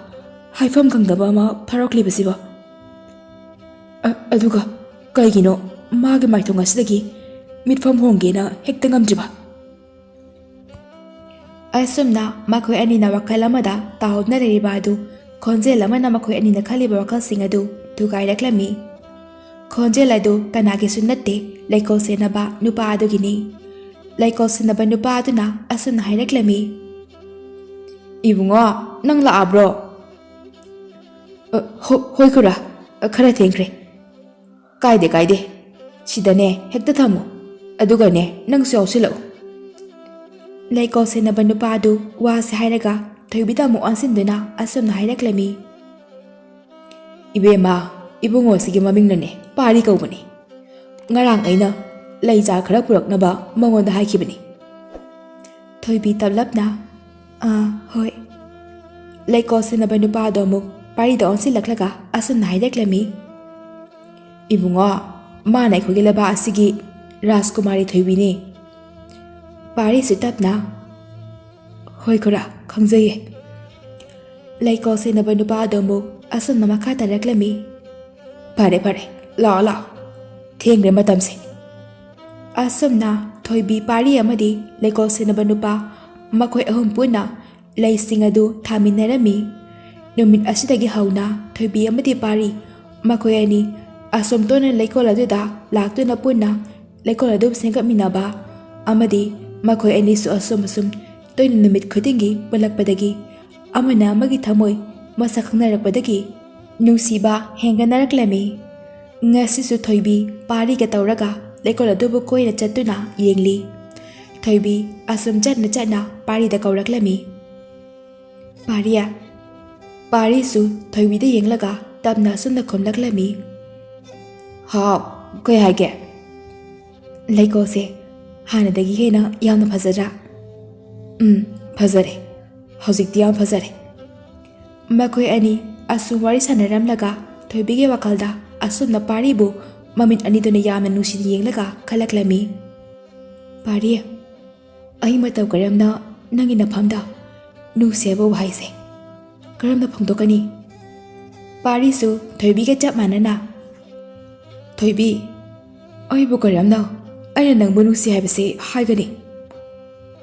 ꯍꯥꯏꯐꯝ ꯈꯪꯗꯕ ꯑꯃ ꯐꯥꯎꯔꯛꯂꯤꯕꯁꯤꯕꯣ? ꯑ-, ꯑꯗꯨꯒ ꯀꯩꯒꯤꯅꯣ ꯃꯥꯒꯤ ꯃꯥꯏꯊꯣꯡ ꯑꯁꯤꯗꯒꯤ ꯃꯤꯠꯐꯝ ꯍꯣꯡꯒꯦꯅ ꯍꯦꯛꯇ ꯉꯝꯗ꯭ꯔꯤꯕ?" ꯑꯁꯨꯝꯅ ꯃꯈꯣꯏ ꯑꯅꯤꯅ ꯋꯥꯈꯜ ꯑꯃꯗ ꯇꯥꯎꯗꯨꯅ ꯂꯩꯔꯤꯕ ꯑꯗꯨ, ꯈꯣꯟꯖꯦꯜ ꯑꯃꯅ ꯃꯈꯣꯏ ꯑꯅꯤꯅ ꯈꯜꯂꯤꯕ ꯋꯥꯈꯜꯁꯤꯡ ꯑꯗꯨ ꯊꯨꯒꯥꯏꯔꯛꯂꯝꯃꯤ꯫ ꯈꯣꯟꯖꯦꯜ ꯑꯗꯨ ꯀꯅꯥꯒꯤꯁꯨ ꯅꯠꯇꯦ, ꯂꯩꯀꯣꯜ ꯁꯦꯟꯅꯕ ꯅꯨꯄꯥ ꯑꯗꯨꯒꯤꯅꯤ꯫ ꯂꯩꯀꯣꯜ ꯁꯦꯟꯅꯕ ꯅꯨꯄꯥ ꯑꯗꯨꯅ ꯑꯁꯨꯝꯅ ꯍꯥꯏꯔꯛꯂꯝꯃꯤ, "ꯏꯕꯨꯡꯉꯣ, ꯅꯪ ꯂꯥꯛꯑꯕ꯭ꯔꯣ?" "ꯑ, ꯍꯣ-, ꯍꯣꯏ ꯈꯨꯔꯥ, ꯑ, ꯈꯔ ꯊꯦꯡꯈ꯭ꯔꯦ꯫" "ꯀꯥꯏꯗꯦ, ꯀꯥꯏꯗꯦ꯫ ꯁꯤꯗꯅꯦ ꯍꯦꯛꯇ ꯊꯝꯃꯨ꯫ ꯑꯗꯨꯒꯅꯦ, ꯅꯪꯁꯨ ꯌꯥꯎꯁꯤꯜꯂꯛꯎ꯫" ꯂꯩꯀꯣꯜ ꯁꯦꯟꯅꯕ ꯅꯨꯄꯥ ꯑꯗꯨ ꯋꯥꯁꯦ ꯍꯥꯏꯔꯒ ꯊꯣꯏꯕꯤꯗ ꯑꯃꯨꯛ ꯑꯣꯟꯁꯤꯟꯗꯨꯅ ꯑꯁꯨꯝꯅ ꯍꯥꯏꯔꯛꯂꯝꯃꯤ, "ꯏꯕꯦꯝꯃ, ꯏꯕꯨꯡꯉꯣꯁꯤꯒꯤ ꯃꯃꯤꯡꯅꯅꯦ ꯄꯥꯔꯤ ꯀꯧꯕꯅꯤ꯫ ꯉꯔꯥꯡ ꯑꯩꯅ ꯂꯩ ꯆꯥꯔ ꯈꯔ ꯄꯨꯔꯛꯅꯕ ꯃꯉꯣꯟꯗ ꯍꯥꯏꯈꯤꯕꯅꯤ꯫" ꯊꯣꯏꯕꯤ ꯇꯞꯂꯞꯅ, "ꯑꯥ, ꯍꯣꯏ꯫" ꯂꯩꯀꯣꯜ ꯁꯦꯟꯅꯕ ꯅꯨꯄꯥꯗꯣ ꯑꯃꯨꯛ ꯄꯥꯔꯤꯗ ꯑꯣꯟꯁꯤꯜꯂꯛꯂꯒ ꯑꯁꯨꯝꯅ ꯍꯥꯏꯔꯛꯂꯝꯃꯤ, "ꯏꯕꯨꯡꯉꯣ, ꯃꯥꯅ ꯑꯩꯈꯣꯏꯒꯤ ꯂꯩꯕꯥꯛ ꯑꯁꯤꯒꯤ ꯔꯥꯖꯀꯨꯃꯥꯔꯤ ꯊꯣꯏꯕꯤꯅꯤ꯫" ꯄꯥꯔꯤꯁꯨ ꯇꯞꯅ, "ꯍꯣꯏ ꯈꯨꯔꯥ, ꯈꯪꯖꯩꯌꯦ꯫" ꯂꯩꯀꯣꯜ ꯁꯦꯟꯅꯕ ꯅꯨꯄꯥ ꯑꯗꯨ ꯑꯃꯨꯛ ꯑꯁꯨꯝꯅ ꯃꯈꯥ ꯇꯥꯔꯛꯂꯝꯃꯤ, "ꯐꯔꯦ ꯐꯔꯦ, ꯂꯥꯛꯑꯣ ꯂꯥꯛꯑꯣ, ꯊꯦꯡꯈ꯭ꯔꯦ ꯃꯇꯝꯁꯦ꯫" ꯑꯁꯨꯝꯅ ꯊꯣꯏꯕꯤ, ꯄꯥꯔꯤ ꯑꯃꯗꯤ ꯂꯩꯀꯣꯜ ꯁꯦꯟꯅꯕ ꯅꯨꯄꯥ, ꯃꯈꯣꯏ ꯑꯍꯨꯝ ꯄꯨꯟꯅ ꯂꯩꯁꯤꯡ ꯑꯗꯨ ꯊꯥꯃꯤꯟꯅꯔꯝꯃꯤ꯫ ꯅꯨꯃꯤꯠ ꯑꯁꯤꯗꯒꯤ ꯍꯧꯅ ꯊꯣꯏꯕꯤ ꯑꯃꯗꯤ ꯄꯥꯔꯤ, ꯃꯈꯣꯏ ꯑꯅꯤ ꯑꯁꯨꯝ ꯇꯣꯏꯅ ꯂꯩꯀꯣꯜ ꯑꯗꯨꯗ ꯂꯥꯛꯇꯨꯅ ꯄꯨꯟꯅ ꯂꯩꯀꯣꯜ ꯑꯗꯨ ꯁꯦꯝꯒꯠꯃꯤꯟꯅꯕ ꯑꯃꯗꯤ ꯃꯈꯣꯏ ꯑꯅꯤꯁꯨ ꯑꯁꯨꯝ ꯑꯁꯨꯝ ꯇꯣꯏꯅ ꯅꯨꯃꯤꯠ ꯈꯨꯗꯤꯡꯒꯤ ꯄꯨꯜꯂꯛꯄꯗꯒꯤ, ꯑꯃꯅ ꯑꯃꯒꯤ ꯊꯃꯣꯏ ꯃꯁꯛ ꯈꯪꯅꯔꯛꯄꯗꯒꯤ ꯅꯨꯡꯁꯤꯕ ꯍꯦꯟꯒꯠꯅꯔꯛꯂꯝꯃꯤ꯫ ꯉꯁꯤꯁꯨ ꯊꯣꯏꯕꯤ ꯄꯥꯔꯤꯒ ꯇꯧꯔꯒ ꯂꯩꯀꯣꯜ ꯑꯗꯨꯕꯨ ꯀꯣꯏꯅ ꯆꯠꯇꯨꯅ ꯌꯦꯡꯂꯤ꯫ ꯊꯣꯏꯕꯤ ꯑꯁꯨꯝ ꯆꯠꯅ ꯆꯠꯅ ꯄꯥꯔꯤꯗ ꯀꯧꯔꯛꯂꯝꯃꯤ, "ꯄꯥꯔꯤ꯫" ꯄꯥꯔꯤꯁꯨ ꯊꯣꯏꯕꯤꯗ ꯌꯦꯡꯂꯒ ꯇꯞꯅ ꯑꯁꯨꯝꯅ ꯈꯨꯝꯂꯛꯂꯝꯃꯤ, "ꯍꯥꯎ, ꯀꯩ ꯍꯥꯏꯒꯦ?" "ꯂꯩꯀꯣꯜꯁꯦ ꯍꯥꯟꯅꯗꯒꯤ ꯍꯦꯟꯅ ꯌꯥꯝꯅ ꯐꯖꯗ꯭ꯔꯥ?" "ꯎꯝ, ꯐꯖꯔꯦ꯫ ꯍꯧꯖꯤꯛꯇꯤ ꯌꯥꯝ ꯐꯖꯔꯦ꯫" ꯃꯈꯣꯏ ꯑꯅꯤ ꯑꯁꯨꯝ ꯋꯥꯔꯤ ꯁꯥꯟꯅꯔꯝꯂꯒ ꯊꯣꯏꯕꯤꯒꯤ ꯋꯥꯈꯜꯗ ꯑꯁꯨꯝꯅ ꯄꯥꯔꯤꯕꯨ ꯃꯃꯤꯠ ꯑꯅꯤꯗꯨꯅ ꯌꯥꯝꯅ ꯅꯨꯡꯁꯤꯅ ꯌꯦꯡꯂꯒ ꯈꯜꯂꯛꯂꯝꯃꯤ, "ꯄꯥꯔꯤ, ꯑꯩ ꯃꯇꯧ ꯀꯔꯝꯅ ꯅꯪꯒꯤ ꯅꯐꯝꯗ ꯅꯨꯡꯁꯤ ꯍꯥꯏꯕ ꯋꯥꯍꯩꯁꯦ ꯀꯔꯝꯅ ꯐꯣꯡꯗꯣꯛꯀꯅꯤ?" ꯄꯥꯔꯤꯁꯨ ꯊꯣꯏꯕꯤꯒ ꯆꯞ ꯃꯥꯟꯅꯅ, "ꯊꯣꯏꯕꯤ, ꯑꯩꯕꯨ ꯀꯔꯝꯅ ꯑꯩꯅ ꯅꯪꯕꯨ ꯅꯨꯡꯁꯤ ꯍꯥꯏꯕꯁꯤ ꯍꯥꯏꯒꯅꯤ?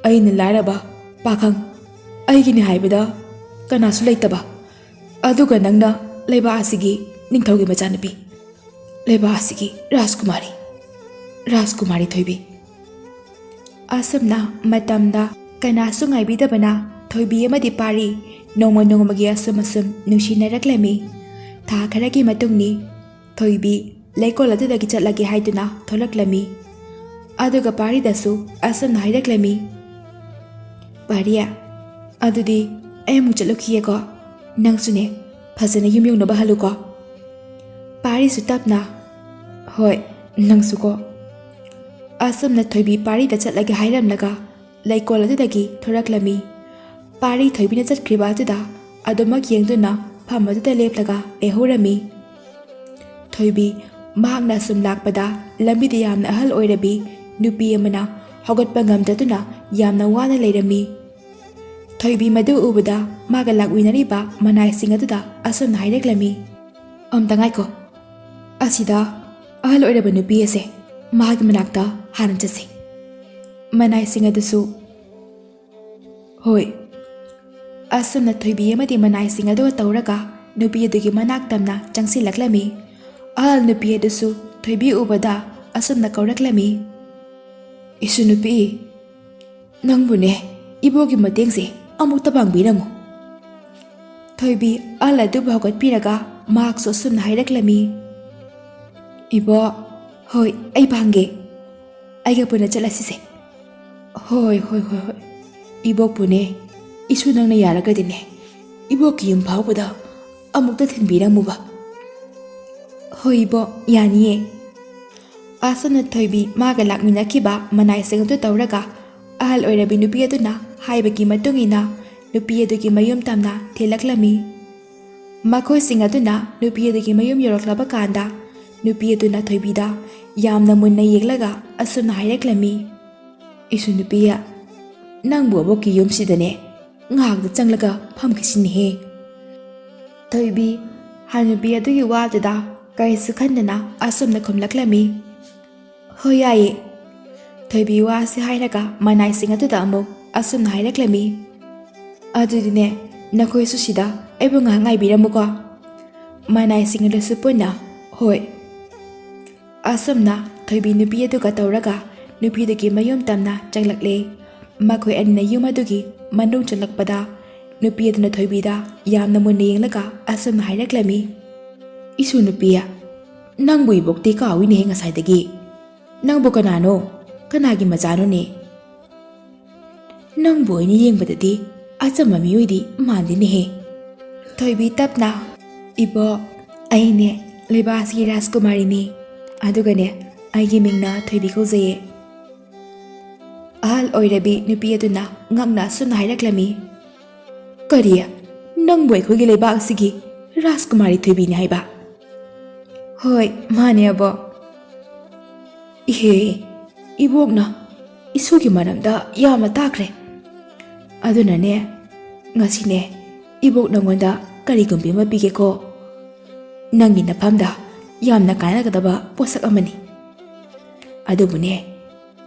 ꯑꯩꯅ ꯂꯥꯏꯔꯕ ꯄꯥꯈꯪ, ꯑꯩꯒꯤꯅꯤ ꯍꯥꯏꯕꯗ ꯀꯅꯥꯁꯨ ꯂꯩꯇꯕ, ꯑꯗꯨꯒ ꯅꯪꯅ ꯂꯩꯕꯥꯛ ꯑꯁꯤꯒꯤ ꯅꯤꯡꯊꯧꯒꯤ ꯃꯆꯥꯅꯨꯄꯤ, ꯂꯩꯕꯥꯛ ꯑꯁꯤꯒꯤ ꯔꯥꯖꯀꯨꯃꯥꯔꯤ, ꯔꯥꯖꯀꯨꯃꯥꯔꯤ ꯊꯣꯏꯕꯤ꯫" ꯑꯁꯨꯝꯅ ꯃꯇꯝꯗ ꯀꯅꯥꯁꯨ ꯉꯥꯏꯕꯤꯗꯕꯅ ꯊꯣꯏꯕꯤ ꯑꯃꯗꯤ ꯄꯥꯔꯤ ꯅꯣꯡꯃ ꯅꯣꯡꯃꯒꯤ ꯑꯁꯨꯝ ꯑꯁꯨꯝ ꯅꯨꯡꯁꯤꯅꯔꯛꯂꯝꯃꯤ꯫ ꯊꯥ ꯈꯔꯒꯤ ꯃꯇꯨꯡꯅꯤ꯫ ꯊꯣꯏꯕꯤ ꯂꯩꯀꯣꯜ ꯑꯗꯨꯗꯒꯤ ꯆꯠꯂꯒꯦ ꯍꯥꯏꯗꯨꯅ ꯊꯣꯛꯂꯛꯂꯝꯃꯤ꯫ ꯑꯗꯨꯒ ꯄꯥꯔꯤꯗꯁꯨ ꯑꯁꯨꯝꯅ ꯍꯥꯏꯔꯛꯂꯝꯃꯤ, "ꯄꯥꯔꯤ, ꯑꯗꯨꯗꯤ ꯑꯩ ꯑꯃꯨꯛ ꯆꯠꯂꯨꯈꯤꯒꯦꯀꯣ꯫ ꯅꯪꯁꯨꯅꯦ, ꯐꯖꯅ ꯌꯨꯝ ꯌꯧꯅꯕ ꯍꯜꯂꯨꯀꯣ꯫" ꯄꯥꯔꯤꯁꯨ ꯇꯞꯅ, "ꯍꯣꯏ, ꯅꯪꯁꯨꯀꯣ?" ꯑꯁꯨꯝꯅ ꯊꯣꯏꯕꯤ ꯄꯥꯔꯤꯗ ꯆꯠꯂꯒꯦ ꯍꯥꯏꯔꯝꯂꯒ ꯂꯩꯀꯣꯜ ꯑꯗꯨꯗꯒꯤ ꯊꯣꯔꯛꯂꯝꯃꯤ꯫ ꯄꯥꯔꯤ ꯊꯣꯏꯕꯤꯅ ꯆꯠꯈ꯭ꯔꯤꯕ ꯑꯗꯨꯗ ꯑꯗꯨꯃꯛ ꯌꯦꯡꯗꯨꯅ ꯐꯝ ꯑꯗꯨꯗ ꯂꯦꯞꯂꯒ ꯂꯩꯍꯧꯔꯝꯃꯤ꯫ ꯊꯣꯏꯕꯤ ꯃꯍꯥꯛꯅ ꯑꯁꯨꯝ ꯂꯥꯛꯄꯗ ꯂꯝꯕꯤꯗ ꯌꯥꯝꯅ ꯑꯍꯜ ꯑꯣꯏꯔꯕꯤ ꯅꯨꯄꯤ ꯑꯃꯅ ꯍꯧꯒꯠꯄ ꯉꯝꯗꯗꯨꯅ ꯌꯥꯝꯅ ꯋꯥꯅ ꯂꯩꯔꯝꯃꯤ꯫ ꯊꯣꯏꯕꯤ ꯃꯗꯨ ꯎꯕꯗ ꯃꯥꯒ ꯂꯥꯛꯃꯤꯟꯅꯔꯤꯕ ꯃꯅꯥꯏꯁꯤꯡ ꯑꯗꯨꯗ ꯑꯁꯨꯝꯅ ꯍꯥꯏꯔꯛꯂꯝꯃꯤ, "ꯑꯝꯇ ꯉꯥꯏꯈꯣ, ꯑꯁꯤꯗ ꯑꯍꯜ ꯑꯣꯏꯔꯕ ꯅꯨꯄꯤ ꯑꯁꯦ, ꯃꯍꯥꯛꯀꯤ ꯃꯅꯥꯛꯇ ꯍꯥꯟꯅ ꯆꯠꯁꯤ꯫" ꯃꯅꯥꯏꯁꯤꯡ ꯑꯗꯨꯁꯨ, "ꯍꯣꯏ꯫" ꯑꯁꯨꯝꯅ ꯊꯣꯏꯕꯤ ꯑꯃꯗꯤ ꯃꯅꯥꯏꯁꯤꯡ ꯑꯗꯨ ꯇꯧꯔꯒ ꯅꯨꯄꯤ ꯑꯗꯨꯒꯤ ꯃꯅꯥꯛ ꯇꯝꯅ ꯆꯪꯁꯤꯜꯂꯛꯂꯝꯃꯤ꯫ ꯑꯍꯜ ꯅꯨꯄꯤ ꯑꯗꯨꯁꯨ ꯊꯣꯏꯕꯤ ꯎꯕꯗ ꯑꯁꯨꯝꯅ ꯀꯧꯔꯛꯂꯝꯃꯤ, "ꯏꯁꯨ ꯅꯨꯄꯤ, ꯅꯪꯕꯨꯅꯦ, ꯏꯕꯣꯒꯤ ꯃꯇꯦꯡꯁꯦ ꯑꯃꯨꯛꯇ ꯄꯥꯡꯕꯤꯔꯝꯃꯨ꯫" ꯊꯣꯏꯕꯤ ꯑꯍꯜ ꯑꯗꯨꯕꯨ ꯍꯧꯒꯠꯄꯤꯔꯒ ꯃꯍꯥꯛꯁꯨ ꯑꯁꯨꯝꯅ ꯍꯥꯏꯔꯛꯂꯝꯃꯤ, "ꯏꯕꯣ, ꯍꯣꯏ, ꯑꯩ ꯄꯥꯡꯒꯦ꯫ ꯑꯩꯒ ꯄꯨꯟꯅ ꯆꯠꯂꯁꯤꯁꯦ꯫" "ꯍꯣꯏ, ꯍꯣꯏ, ꯍꯣꯏ, ꯍꯣꯏ꯫ ꯏꯕꯣꯛꯄꯨꯅꯦ, ꯏꯁꯨ ꯅꯪꯅ ꯌꯥꯔꯒꯗꯤꯅꯦ, ꯏꯕꯣꯛꯀꯤ ꯌꯨꯝ ꯐꯥꯎꯕꯗ ꯑꯃꯨꯛꯇ ꯊꯤꯟꯕꯤꯔꯝꯃꯨꯕ꯫" "ꯍꯣꯏ ꯏꯕꯣ, ꯌꯥꯅꯤꯌꯦ꯫" ꯑꯁꯨꯝꯅ ꯊꯣꯏꯕꯤ ꯃꯥꯒ ꯂꯥꯛꯃꯤꯟꯅꯈꯤꯕ ꯃꯅꯥꯏꯁꯤꯡ ꯑꯗꯨ ꯇꯧꯔꯒ ꯑꯍꯜ ꯑꯣꯏꯔꯕꯤ ꯅꯨꯄꯤ ꯑꯗꯨꯅ ꯍꯥꯏꯕꯒꯤ ꯃꯇꯨꯡ ꯏꯟꯅ ꯅꯨꯄꯤ ꯑꯗꯨꯒꯤ ꯃꯌꯨꯝ ꯇꯝꯅ ꯊꯤꯜꯂꯛꯂꯝꯃꯤ꯫ ꯃꯈꯣꯏꯁꯤꯡ ꯑꯗꯨꯅ ꯅꯨꯄꯤ ꯑꯗꯨꯒꯤ ꯃꯌꯨꯝ ꯌꯧꯔꯛꯂꯕ ꯀꯥꯟꯗ ꯅꯨꯄꯤ ꯑꯗꯨꯅ ꯊꯣꯏꯕꯤꯗ ꯌꯥꯝꯅ ꯃꯨꯟꯅ ꯌꯦꯡꯂꯒ ꯑꯁꯨꯝꯅ ꯍꯥꯏꯔꯛꯂꯝꯃꯤ, "ꯏꯁꯨ ꯅꯨꯄꯤ, ꯅꯪꯕꯨ ꯑꯕꯣꯛꯀꯤ ꯌꯨꯝꯁꯤꯗꯅꯦ ꯉꯥꯏꯍꯥꯛꯇ ꯆꯪꯂꯒ ꯐꯝꯈꯤꯁꯤꯅꯦꯍꯦ꯫" ꯊꯣꯏꯕꯤ ꯍꯅꯨꯕꯤ ꯑꯗꯨꯒꯤ ꯋꯥꯗꯨꯗ ꯀꯔꯤꯁꯨ ꯈꯟꯗꯅ ꯑꯁꯨꯝꯅ ꯈꯨꯝꯂꯛꯂꯝꯃꯤ, "ꯍꯣꯏ, ꯌꯥꯏꯌꯦ꯫" ꯊꯣꯏꯕꯤ ꯋꯥꯁꯤ ꯍꯥꯏꯔꯒ ꯃꯅꯥꯏꯁꯤꯡ ꯑꯗꯨꯗ ꯑꯃꯨꯛ ꯑꯁꯨꯝꯅ ꯍꯥꯏꯔꯛꯂꯝꯃꯤ, "ꯑꯗꯨꯗꯤꯅꯦ, ꯅꯈꯣꯏꯁꯨ ꯁꯤꯗ ꯑꯩꯕꯨ ꯉꯥꯏꯍꯥꯛ ꯉꯥꯏꯕꯤꯔꯝꯃꯨꯀꯣ꯫" ꯃꯅꯥꯏꯁꯤꯡ ꯑꯗꯨꯁꯨ ꯄꯨꯟꯅ, "ꯍꯣꯏ꯫" ꯑꯁꯨꯝꯅ ꯊꯣꯏꯕꯤ ꯅꯨꯄꯤ ꯑꯗꯨꯒ ꯇꯧꯔꯒ ꯅꯨꯄꯤꯗꯨꯒꯤ ꯃꯌꯨꯝ ꯇꯝꯅ ꯆꯪꯂꯛꯂꯦ꯫ ꯃꯈꯣꯏ ꯑꯅꯤꯅ ꯌꯨꯝ ꯑꯗꯨꯒꯤ ꯃꯅꯨꯡ ꯆꯪꯂꯛꯄꯗ ꯅꯨꯄꯤ ꯑꯗꯨꯅ ꯊꯣꯏꯕꯤꯗ ꯌꯥꯝꯅ ꯃꯨꯟꯅ ꯌꯦꯡꯂꯒ ꯑꯁꯨꯝꯅ ꯍꯥꯏꯔꯛꯂꯝꯃꯤ, "ꯏꯁꯨ ꯅꯨꯄꯤ, ꯅꯪꯕꯨ ꯏꯕꯣꯛꯇꯤ ꯀꯥꯎꯏꯅꯦꯍꯦ ꯉꯁꯥꯏꯗꯒꯤ꯫ ꯅꯪꯕꯨ ꯀꯅꯥꯅꯣ? ꯀꯅꯥꯒꯤ ꯃꯆꯥꯅꯣꯅꯦ? ꯅꯪꯕꯨ ꯑꯩꯅ ꯌꯦꯡꯕꯗꯗꯤ ꯑꯆꯝꯕ ꯃꯤꯑꯣꯏꯗꯤ ꯃꯥꯟꯗꯦꯅꯦꯍꯦ꯫" ꯊꯣꯏꯕꯤ ꯇꯞꯅ, "ꯏꯕꯣ, ꯑꯩꯅꯦ, "ꯂꯩꯕꯥꯛ ꯑꯁꯤꯒꯤ ꯔꯥꯖꯀꯨꯃꯥꯔꯤꯅꯤ꯫ ꯑꯗꯨꯒꯅꯦ, ꯑꯩꯒꯤ ꯃꯤꯡꯅ ꯊꯣꯏꯕꯤ ꯀꯧꯖꯩꯌꯦ꯫" ꯑꯍꯜ ꯑꯣꯏꯔꯕꯤ ꯅꯨꯄꯤ ꯑꯗꯨꯅ ꯉꯛꯅ ꯑꯁꯨꯝꯅ ꯍꯥꯏꯔꯛꯂꯝꯃꯤ, "ꯀꯔꯤ? ꯅꯪꯕꯨ ꯑꯩꯈꯣꯏꯒꯤ ꯂꯩꯕꯥꯛ ꯑꯁꯤꯒꯤ ꯔꯥꯖꯀꯨꯃꯥꯔꯤ ꯊꯣꯏꯕꯤꯅꯤ ꯍꯥꯏꯕ?" "ꯍꯣꯏ, ꯃꯥꯅꯦ, ꯑꯕꯣꯛ꯫" "ꯏꯍꯦ, ꯏꯕꯣꯛꯅ ꯏꯁꯨꯒꯤ ꯃꯔꯝꯗ ꯌꯥꯝꯅ ꯇꯥꯈ꯭ꯔꯦ꯫ ꯑꯗꯨꯅꯅꯦ, ꯉꯁꯤꯅꯦ, ꯏꯕꯣꯛ ꯅꯪꯉꯣꯟꯗ ꯀꯔꯤꯒꯨꯝꯕꯤ ꯑꯃ ꯄꯤꯒꯦꯀꯣ꯫ ꯅꯪꯒꯤ ꯅꯐꯝꯗ ꯌꯥꯝꯅ ꯀꯥꯟꯅꯒꯗꯕ ꯄꯣꯠꯁꯛ ꯑꯃꯅꯤ꯫ ꯑꯗꯨꯕꯨꯅꯦ,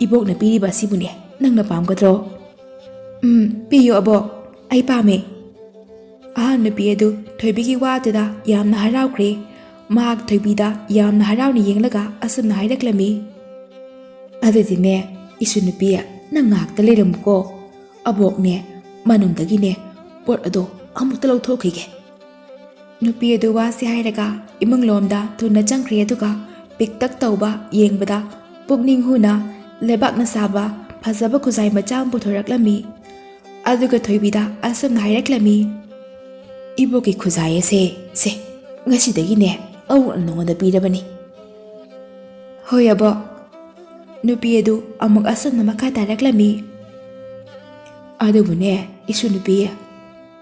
ꯏꯕꯣꯛꯅ ꯄꯤꯔꯤꯕ ꯑꯁꯤꯕꯨꯅꯦ, ꯅꯪꯅ ꯄꯥꯝꯒꯗ꯭ꯔꯣ?" "ꯎꯝ, ꯄꯤꯌꯨ, ꯑꯕꯣꯛ꯫ ꯑꯩ ꯄꯥꯝꯃꯦ꯫" ꯑꯍꯟ ꯅꯨꯄꯤ ꯑꯗꯨ ꯊꯣꯏꯕꯤꯒꯤ ꯋꯥꯗꯨꯗ ꯌꯥꯝꯅ ꯍꯔꯥꯎꯈ꯭ꯔꯦ꯫ ꯃꯍꯥꯛ ꯊꯣꯏꯕꯤꯗ ꯌꯥꯝꯅ ꯍꯔꯥꯎꯅ ꯌꯦꯡꯂꯒ ꯑꯁꯨꯝꯅ ꯍꯥꯏꯔꯛꯂꯝꯃꯤ, "ꯑꯗꯨꯗꯤꯅꯦ, ꯏꯁꯨ ꯅꯨꯄꯤ, ꯅꯪ ꯉꯥꯏꯍꯥꯛꯇ ꯂꯩꯔꯝꯃꯨꯀꯣ꯫ ꯑꯕꯣꯛꯅꯦ, ꯃꯅꯨꯡꯗꯒꯤꯅꯦ, ꯄꯣꯠ ꯑꯗꯣ ꯑꯃꯨꯛꯇ ꯂꯧꯊꯣꯛꯈꯤꯒꯦ꯫" ꯅꯨꯄꯤ ꯑꯗꯨ ꯋꯥꯁꯤ ꯍꯥꯏꯔꯒ ꯏꯃꯨꯡꯂꯣꯝꯗ ꯊꯨꯅ ꯆꯪꯈ꯭ꯔꯦ, ꯑꯗꯨꯒ ꯄꯤꯛꯇꯛ ꯇꯧꯕ, ꯌꯦꯡꯕꯗ ꯄꯨꯛꯅꯤꯡ ꯍꯨꯅ, ꯂꯩꯕꯥꯛꯅ ꯁꯥꯕ ꯐꯖꯕ ꯈꯨꯖꯥꯏ ꯃꯆꯥ ꯑꯃ ꯄꯨꯊꯣꯔꯛꯂꯝꯃꯤ꯫ ꯑꯗꯨꯒ ꯊꯣꯏꯕꯤꯗ ꯑꯁꯨꯝꯅ ꯍꯥꯏꯔꯛꯂꯝꯃꯤ, "ꯏꯕꯣꯛꯀꯤ ꯈꯨꯖꯥꯏ ꯑꯁꯦ, ꯁꯦ, ꯉꯁꯤꯗꯒꯤꯅꯦ, ꯑꯕꯣꯛꯅ ꯅꯉꯣꯟꯗ ꯄꯤꯔꯕꯅꯤ꯫" "ꯍꯣꯏ, ꯑꯕꯣꯛ꯫" ꯅꯨꯄꯤ ꯑꯗꯨ ꯑꯃꯨꯛ ꯑꯁꯨꯝꯅ ꯃꯈꯥ ꯇꯥꯔꯛꯂꯝꯃꯤ, "ꯑꯗꯨꯕꯨꯅꯦ, ꯏꯁꯨ ꯅꯨꯄꯤ,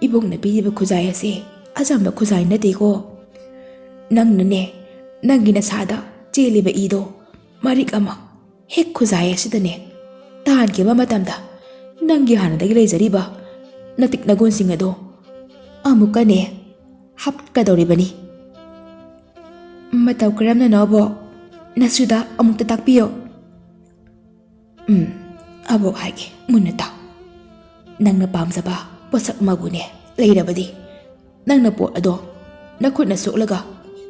ꯏꯕꯣꯛꯅ ꯄꯤꯔꯤꯕ ꯈꯨꯖꯥꯏ ꯑꯁꯦ ꯑꯆꯝꯕ ꯈꯨꯖꯥꯏ ꯅꯠꯇꯦꯀꯣ꯫ ꯅꯪꯅꯅꯦ, ꯅꯪꯒꯤ ꯅꯁꯥꯗ ꯆꯦꯜꯂꯤꯕ ꯏꯗꯣ ꯃꯔꯤꯛ ꯑꯃ ꯍꯦꯛ ꯈꯨꯖꯥꯏ ꯑꯁꯤꯗꯅꯦ ꯇꯥꯍꯟꯈꯤꯕ ꯃꯇꯝꯗ, ꯅꯪꯒꯤ ꯍꯥꯟꯅꯗꯒꯤ ꯂꯩꯖꯔꯤꯕ ꯅꯇꯤꯛ ꯅꯒꯨꯟꯁꯤꯡ ꯑꯗꯣ ꯑꯃꯨꯛꯀꯅꯦ ꯍꯥꯞꯀꯗꯧꯔꯤꯕꯅꯤ꯫" "ꯃꯇꯧ ꯀꯔꯝꯅꯅꯣ, ꯑꯕꯣꯛ? ꯅꯁꯨꯗ ꯑꯃꯨꯛꯇ ꯇꯥꯛꯄꯤꯌꯣ꯫" "ꯎꯝ, ꯑꯕꯣꯛ ꯍꯥꯏꯒꯦ, ꯃꯨꯟꯅ ꯇꯥꯎ꯫ ꯅꯪꯅ ꯄꯥꯝꯖꯕ ꯄꯣꯠꯁꯛ ꯑꯃꯕꯨꯅꯦ ꯂꯩꯔꯕꯗꯤ, ꯅꯪꯅ ꯄꯣꯠ ꯑꯗꯣ ꯅꯈꯨꯠꯅ ꯁꯣꯛꯂꯒ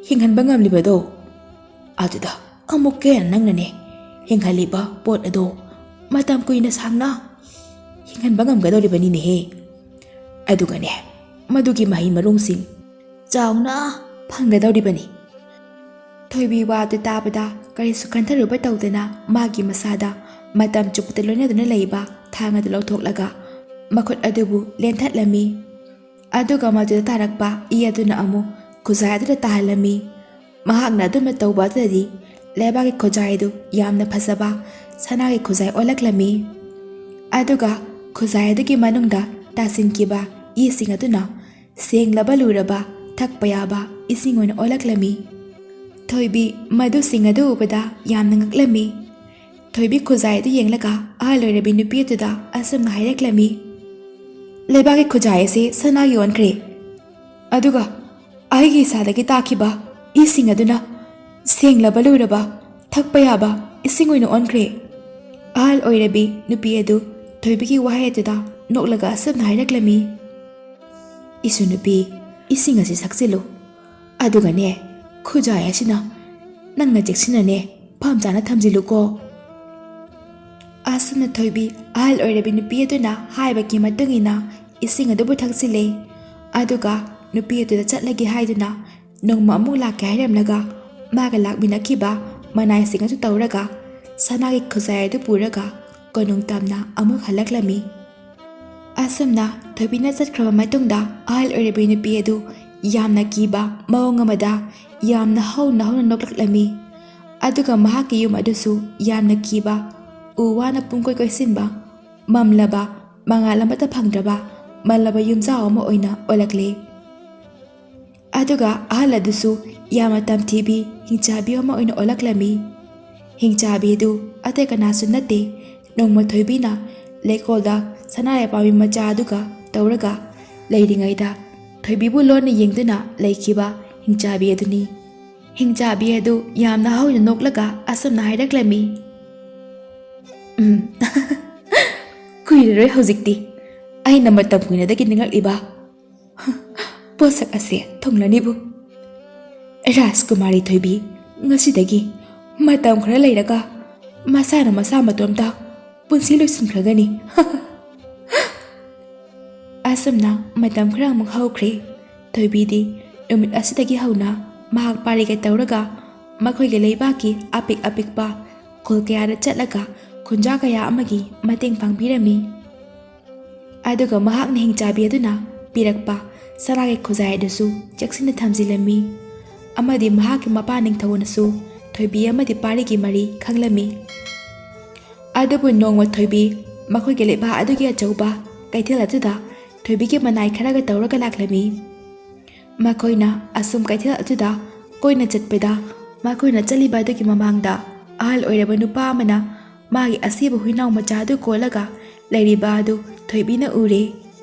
ꯍꯤꯡꯍꯟꯕ ꯉꯝꯂꯤꯕꯗꯣ, ꯑꯗꯨꯗ ꯑꯃꯨꯛꯀ ꯍꯦꯟꯅ ꯅꯪꯅꯅꯦ ꯍꯤꯡꯍꯜꯂꯤꯕ ꯄꯣꯠ ꯑꯗꯣ ꯃꯇꯝ ꯀꯨꯏꯅ ꯁꯥꯡꯅ ꯍꯤꯡꯍꯟꯕ ꯉꯝꯒꯗꯧꯔꯤꯕꯅꯤꯅꯦꯍꯦ꯫ ꯑꯗꯨꯒꯅꯦ, ꯃꯗꯨꯒꯤ ꯃꯍꯩ ꯃꯔꯣꯡꯁꯤꯡ ꯆꯥꯎꯅ ꯐꯪꯒꯗꯧꯔꯤꯕꯅꯤ꯫" ꯊꯣꯏꯕꯤ ꯋꯥꯗꯨ ꯇꯥꯕꯗ ꯀꯔꯤꯁꯨ ꯈꯟꯊꯔꯨꯕ ꯇꯧꯗꯅ ꯃꯥꯒꯤ ꯃꯁꯥꯗ ꯃꯇꯝ ꯆꯨꯞꯄꯗ ꯂꯣꯏꯅꯗꯨꯅ ꯂꯩꯕ ꯊꯥꯡ ꯑꯗꯨ ꯂꯧꯊꯣꯛꯂꯒ ꯃꯈꯨꯠ ꯑꯗꯨꯕꯨ ꯂꯦꯟꯊꯠꯂꯝꯃꯤ꯫ ꯑꯗꯨꯒ ꯃꯗꯨꯗ ꯇꯥꯔꯛꯄ ꯏ ꯑꯗꯨꯅ ꯑꯃꯨꯛ ꯈꯨꯖꯥꯏ ꯑꯗꯨꯗ ꯇꯥꯍꯜꯂꯝꯃꯤ꯫ ꯃꯍꯥꯛꯅ ꯑꯗꯨꯝꯅ ꯇꯧꯕ ꯑꯗꯨꯗꯗꯤ ꯂꯩꯕꯥꯛꯀꯤ ꯈꯨꯖꯥꯏ ꯑꯗꯨ ꯌꯥꯝꯅ ꯐꯖꯕ ꯁꯅꯥꯒꯤ ꯈꯨꯖꯥꯏ ꯑꯣꯜꯂꯛꯂꯝꯃꯤ꯫ ꯑꯗꯨꯒ ꯈꯨꯖꯥꯏ ꯑꯗꯨꯒꯤ ꯃꯅꯨꯡꯗ ꯇꯥꯁꯤꯟꯈꯤꯕ ꯏꯁꯤꯡ ꯑꯗꯨꯅ ꯁꯦꯡꯂꯕ ꯂꯨꯔꯕ ꯊꯛꯄ ꯌꯥꯕ ꯏꯁꯤꯡ ꯑꯣꯏꯅ ꯑꯣꯜꯂꯛꯂꯝꯃꯤ꯫ ꯊꯣꯏꯕꯤ ꯃꯗꯨꯁꯤꯡ ꯑꯗꯨ ꯎꯕꯗ ꯌꯥꯝꯅ ꯉꯛꯂꯝꯃꯤ꯫ ꯊꯣꯏꯕꯤ ꯈꯨꯖꯥꯏ ꯑꯗꯨ ꯌꯦꯡꯂꯒ ꯑꯍꯜ ꯑꯣꯏꯔꯕꯤ ꯅꯨꯄꯤ ꯑꯗꯨꯗ ꯑꯁꯨꯝꯅ ꯍꯥꯏꯔꯛꯂꯝꯃꯤ, "ꯂꯩꯕꯥꯛꯀꯤ ꯈꯨꯖꯥꯏ ꯑꯁꯤ ꯁꯅꯥꯒꯤ ꯑꯣꯟꯈ꯭ꯔꯦ꯫ ꯑꯗꯨꯒ ꯑꯩꯒꯤ ꯏꯁꯥꯗꯒꯤ ꯇꯥꯈꯤꯕ ꯏꯁꯤꯡ ꯑꯗꯨꯅ ꯁꯦꯡꯂꯕ ꯂꯨꯔꯕ ꯊꯛꯄ ꯌꯥꯕ ꯏꯁꯤꯡ ꯑꯣꯏꯅ ꯑꯣꯟꯈ꯭ꯔꯦ꯫" ꯑꯍꯜ ꯑꯣꯏꯔꯕꯤ ꯅꯨꯄꯤ ꯑꯗꯨ ꯊꯣꯏꯕꯤꯒꯤ ꯋꯥꯍꯩ ꯑꯗꯨꯗ ꯅꯣꯛꯂꯒ ꯑꯁꯨꯝꯅ ꯍꯥꯏꯔꯛꯂꯝꯃꯤ, "ꯏꯁꯨ ꯅꯨꯄꯤ, ꯏꯁꯤꯡ ꯑꯁꯤ ꯊꯛꯆꯤꯜꯂꯨ꯫ ꯑꯗꯨꯒꯅꯦ, ꯈꯨꯖꯥꯏ ꯑꯁꯤꯅ ꯅꯪꯅ ꯆꯦꯛꯁꯤꯟꯅꯅꯦ ꯐꯝ ꯆꯥꯅ ꯊꯝꯖꯤꯜꯂꯨꯀꯣ꯫" ꯑꯁꯨꯝꯅ ꯊꯣꯏꯕꯤ ꯑꯍꯜ ꯑꯣꯏꯔꯕꯤ ꯅꯨꯄꯤ ꯑꯗꯨꯅ ꯍꯥꯏꯕꯒꯤ ꯃꯇꯨꯡ ꯏꯟꯅ ꯏꯁꯤꯡ ꯑꯗꯨꯕꯨ ꯊꯛꯆꯤꯜꯂꯦ꯫ ꯑꯗꯨꯒ ꯅꯨꯄꯤ ꯑꯗꯨꯗ ꯆꯠꯂꯒꯦ ꯍꯥꯏꯗꯨꯅ ꯅꯣꯡꯃ ꯑꯃꯨꯛ ꯂꯥꯛꯀꯦ ꯍꯥꯏꯔꯝꯂꯒ ꯃꯥꯒ ꯂꯥꯛꯃꯤꯟꯅꯈꯤꯕ ꯃꯅꯥꯏꯁꯤꯡ ꯑꯗꯨ ꯇꯧꯔꯒ ꯁꯅꯥꯒꯤ ꯈꯨꯖꯥꯏ ꯑꯗꯨ ꯄꯨꯔꯒ ꯀꯣꯅꯨꯡ ꯇꯝꯅ ꯑꯃꯨꯛ ꯍꯜꯂꯛꯂꯝꯃꯤ꯫ ꯑꯁꯨꯝꯅ ꯊꯣꯏꯕꯤꯅ ꯆꯠꯈ꯭ꯔꯕ ꯃꯇꯨꯡꯗ ꯑꯍꯜ ꯑꯣꯏꯔꯕꯤ ꯅꯨꯄꯤ ꯑꯗꯨ ꯌꯥꯝꯅ ꯀꯤꯕ ꯃꯑꯣꯡ ꯑꯃꯗ ꯌꯥꯝꯅ ꯍꯧꯅ ꯍꯧꯅ ꯅꯣꯛꯂꯛꯂꯝꯃꯤ꯫ ꯑꯗꯨꯒ ꯃꯍꯥꯛꯀꯤ ꯌꯨꯝ ꯑꯗꯨꯁꯨ ꯌꯥꯝꯅ ꯀꯤꯕ ꯎ ꯋꯥꯅ ꯄꯨꯡꯀꯣꯏ ꯀꯣꯏꯁꯤꯟꯕ, ꯃꯝꯂꯕ, ꯃꯉꯥꯜ ꯑꯃꯠꯇ ꯐꯪꯗ꯭ꯔꯕ ꯃꯜꯂꯕ ꯌꯨꯝꯖꯥꯎ ꯑꯃ ꯑꯣꯏꯅ ꯑꯣꯜꯂꯛꯂꯦ꯫ ꯑꯗꯨꯒ ꯑꯍꯜ ꯑꯗꯨꯁꯨ ꯌꯥꯝꯅ ꯇꯝꯊꯤꯕꯤ ꯍꯤꯡꯆꯥꯕꯤ ꯑꯃ ꯑꯣꯏꯅ ꯑꯣꯜꯂꯛꯂꯝꯃꯤ꯫ ꯍꯤꯡꯆꯥꯕꯤ ꯑꯗꯨ ꯑꯇꯩ ꯀꯅꯥꯁꯨ ꯅꯠꯇꯦ, ꯅꯣꯡꯃ ꯊꯣꯏꯕꯤꯅ ꯂꯩꯀꯣꯜꯗ ꯁꯅꯥꯔꯩ ꯄꯥꯝꯕꯤ ꯃꯆꯥ ꯑꯗꯨꯒ ꯇꯧꯔꯒ ꯂꯩꯔꯤꯉꯩꯗ ꯊꯣꯏꯕꯤꯕꯨ ꯂꯣꯟꯅ ꯌꯦꯡꯗꯨꯅ ꯂꯩꯈꯤꯕ ꯍꯤꯡꯆꯥꯕꯤ ꯑꯗꯨꯅꯤ꯫ ꯍꯤꯡꯆꯥꯕꯤ ꯑꯗꯨ ꯌꯥꯝꯅ ꯍꯧꯅ ꯅꯣꯛꯂꯒ ꯑꯁꯨꯝꯅ ꯍꯥꯏꯔꯛꯂꯝꯃꯤ, "ꯎꯝ, ꯀꯨꯏꯔꯔꯣꯏ ꯍꯧꯖꯤꯛꯇꯤ ꯑꯩꯅ ꯃꯇꯝ ꯀꯨꯏꯅꯗꯒꯤ ꯅꯤꯡꯂꯛꯂꯤꯕ ꯄꯣꯠꯁꯛ ꯑꯁꯦ ꯊꯨꯡꯂꯅꯤꯕꯨ꯫ ꯔꯥꯖꯀꯨꯃꯥꯔꯤ ꯊꯣꯏꯕꯤ ꯉꯁꯤꯗꯒꯤ ꯃꯇꯝ ꯈꯔ ꯂꯩꯔꯒ ꯃꯁꯥꯅ ꯃꯁꯥ ꯃꯇꯣꯝꯇ ꯄꯨꯟꯁꯤ ꯂꯣꯏꯁꯤꯟꯈ꯭ꯔꯒꯅꯤ꯫" ꯑꯁꯨꯝꯅ ꯃꯇꯝ ꯈꯔ ꯑꯃꯨꯛ ꯍꯧꯈ꯭ꯔꯦ꯫ ꯊꯣꯏꯕꯤꯗꯤ ꯅꯨꯃꯤꯠ ꯑꯁꯤꯗꯒꯤ ꯍꯧꯅ ꯃꯍꯥꯛ ꯄꯥꯔꯤꯒ ꯇꯧꯔꯒ ꯃꯈꯣꯏꯒꯤ ꯂꯩꯕꯥꯛꯀꯤ ꯑꯄꯤꯛ ꯑꯄꯤꯛꯄ ꯈꯨꯜ ꯀꯌꯥꯗ ꯆꯠꯂꯒ ꯈꯨꯟꯖꯥ ꯀꯌꯥ ꯑꯃꯒꯤ ꯃꯇꯦꯡ ꯄꯥꯡꯕꯤꯔꯝꯃꯤ꯫ ꯑꯗꯨꯒ ꯃꯍꯥꯛꯅ ꯍꯤꯡꯆꯥꯕꯤ ꯑꯗꯨꯅ ꯄꯤꯔꯛꯄ ꯁꯅꯥꯒꯤ ꯈꯨꯖꯥꯏ ꯑꯗꯨꯁꯨ ꯆꯦꯛꯁꯤꯟꯅ ꯊꯝꯖꯤꯜꯂꯝꯃꯤ꯫ ꯑꯃꯗꯤ ꯃꯍꯥꯛꯀꯤ ꯃꯄꯥ ꯅꯤꯡꯊꯧꯅꯁꯨ ꯊꯣꯏꯕꯤ ꯑꯃꯗꯤ ꯄꯥꯔꯤꯒꯤ ꯃꯔꯤ ꯈꯪꯂꯝꯃꯤ꯫ ꯑꯗꯨꯕꯨ ꯅꯣꯡꯃ ꯊꯣꯏꯕꯤ ꯃꯈꯣꯏꯒꯤ ꯂꯩꯕꯥꯛ ꯑꯗꯨꯒꯤ ꯑꯆꯧꯕ ꯀꯩꯊꯦꯜ ꯑꯗꯨꯗ ꯊꯣꯏꯕꯤꯒꯤ ꯃꯅꯥꯏ ꯈꯔꯒ ꯇꯧꯔꯒ ꯂꯥꯛꯂꯝꯃꯤ꯫ ꯃꯈꯣꯏꯅ ꯑꯁꯨꯝ ꯀꯩꯊꯦꯜ ꯑꯗꯨꯗ ꯀꯣꯏꯅ ꯆꯠꯄꯗ, ꯃꯈꯣꯏꯅ ꯆꯠꯂꯤꯕ ꯑꯗꯨꯒꯤ ꯃꯃꯥꯡꯗ ꯑꯍꯜ ꯑꯣꯏꯔꯕ ꯅꯨꯄꯥ ꯑꯃꯅ ꯃꯥꯒꯤ ꯑꯁꯤꯕ ꯍꯨꯏꯅꯥꯎ ꯃꯆꯥ ꯑꯗꯨ ꯀꯣꯜꯂꯒ ꯂꯩꯔꯤꯕ ꯑꯗꯨ ꯊꯣꯏꯕꯤꯅ ꯎꯔꯦ꯫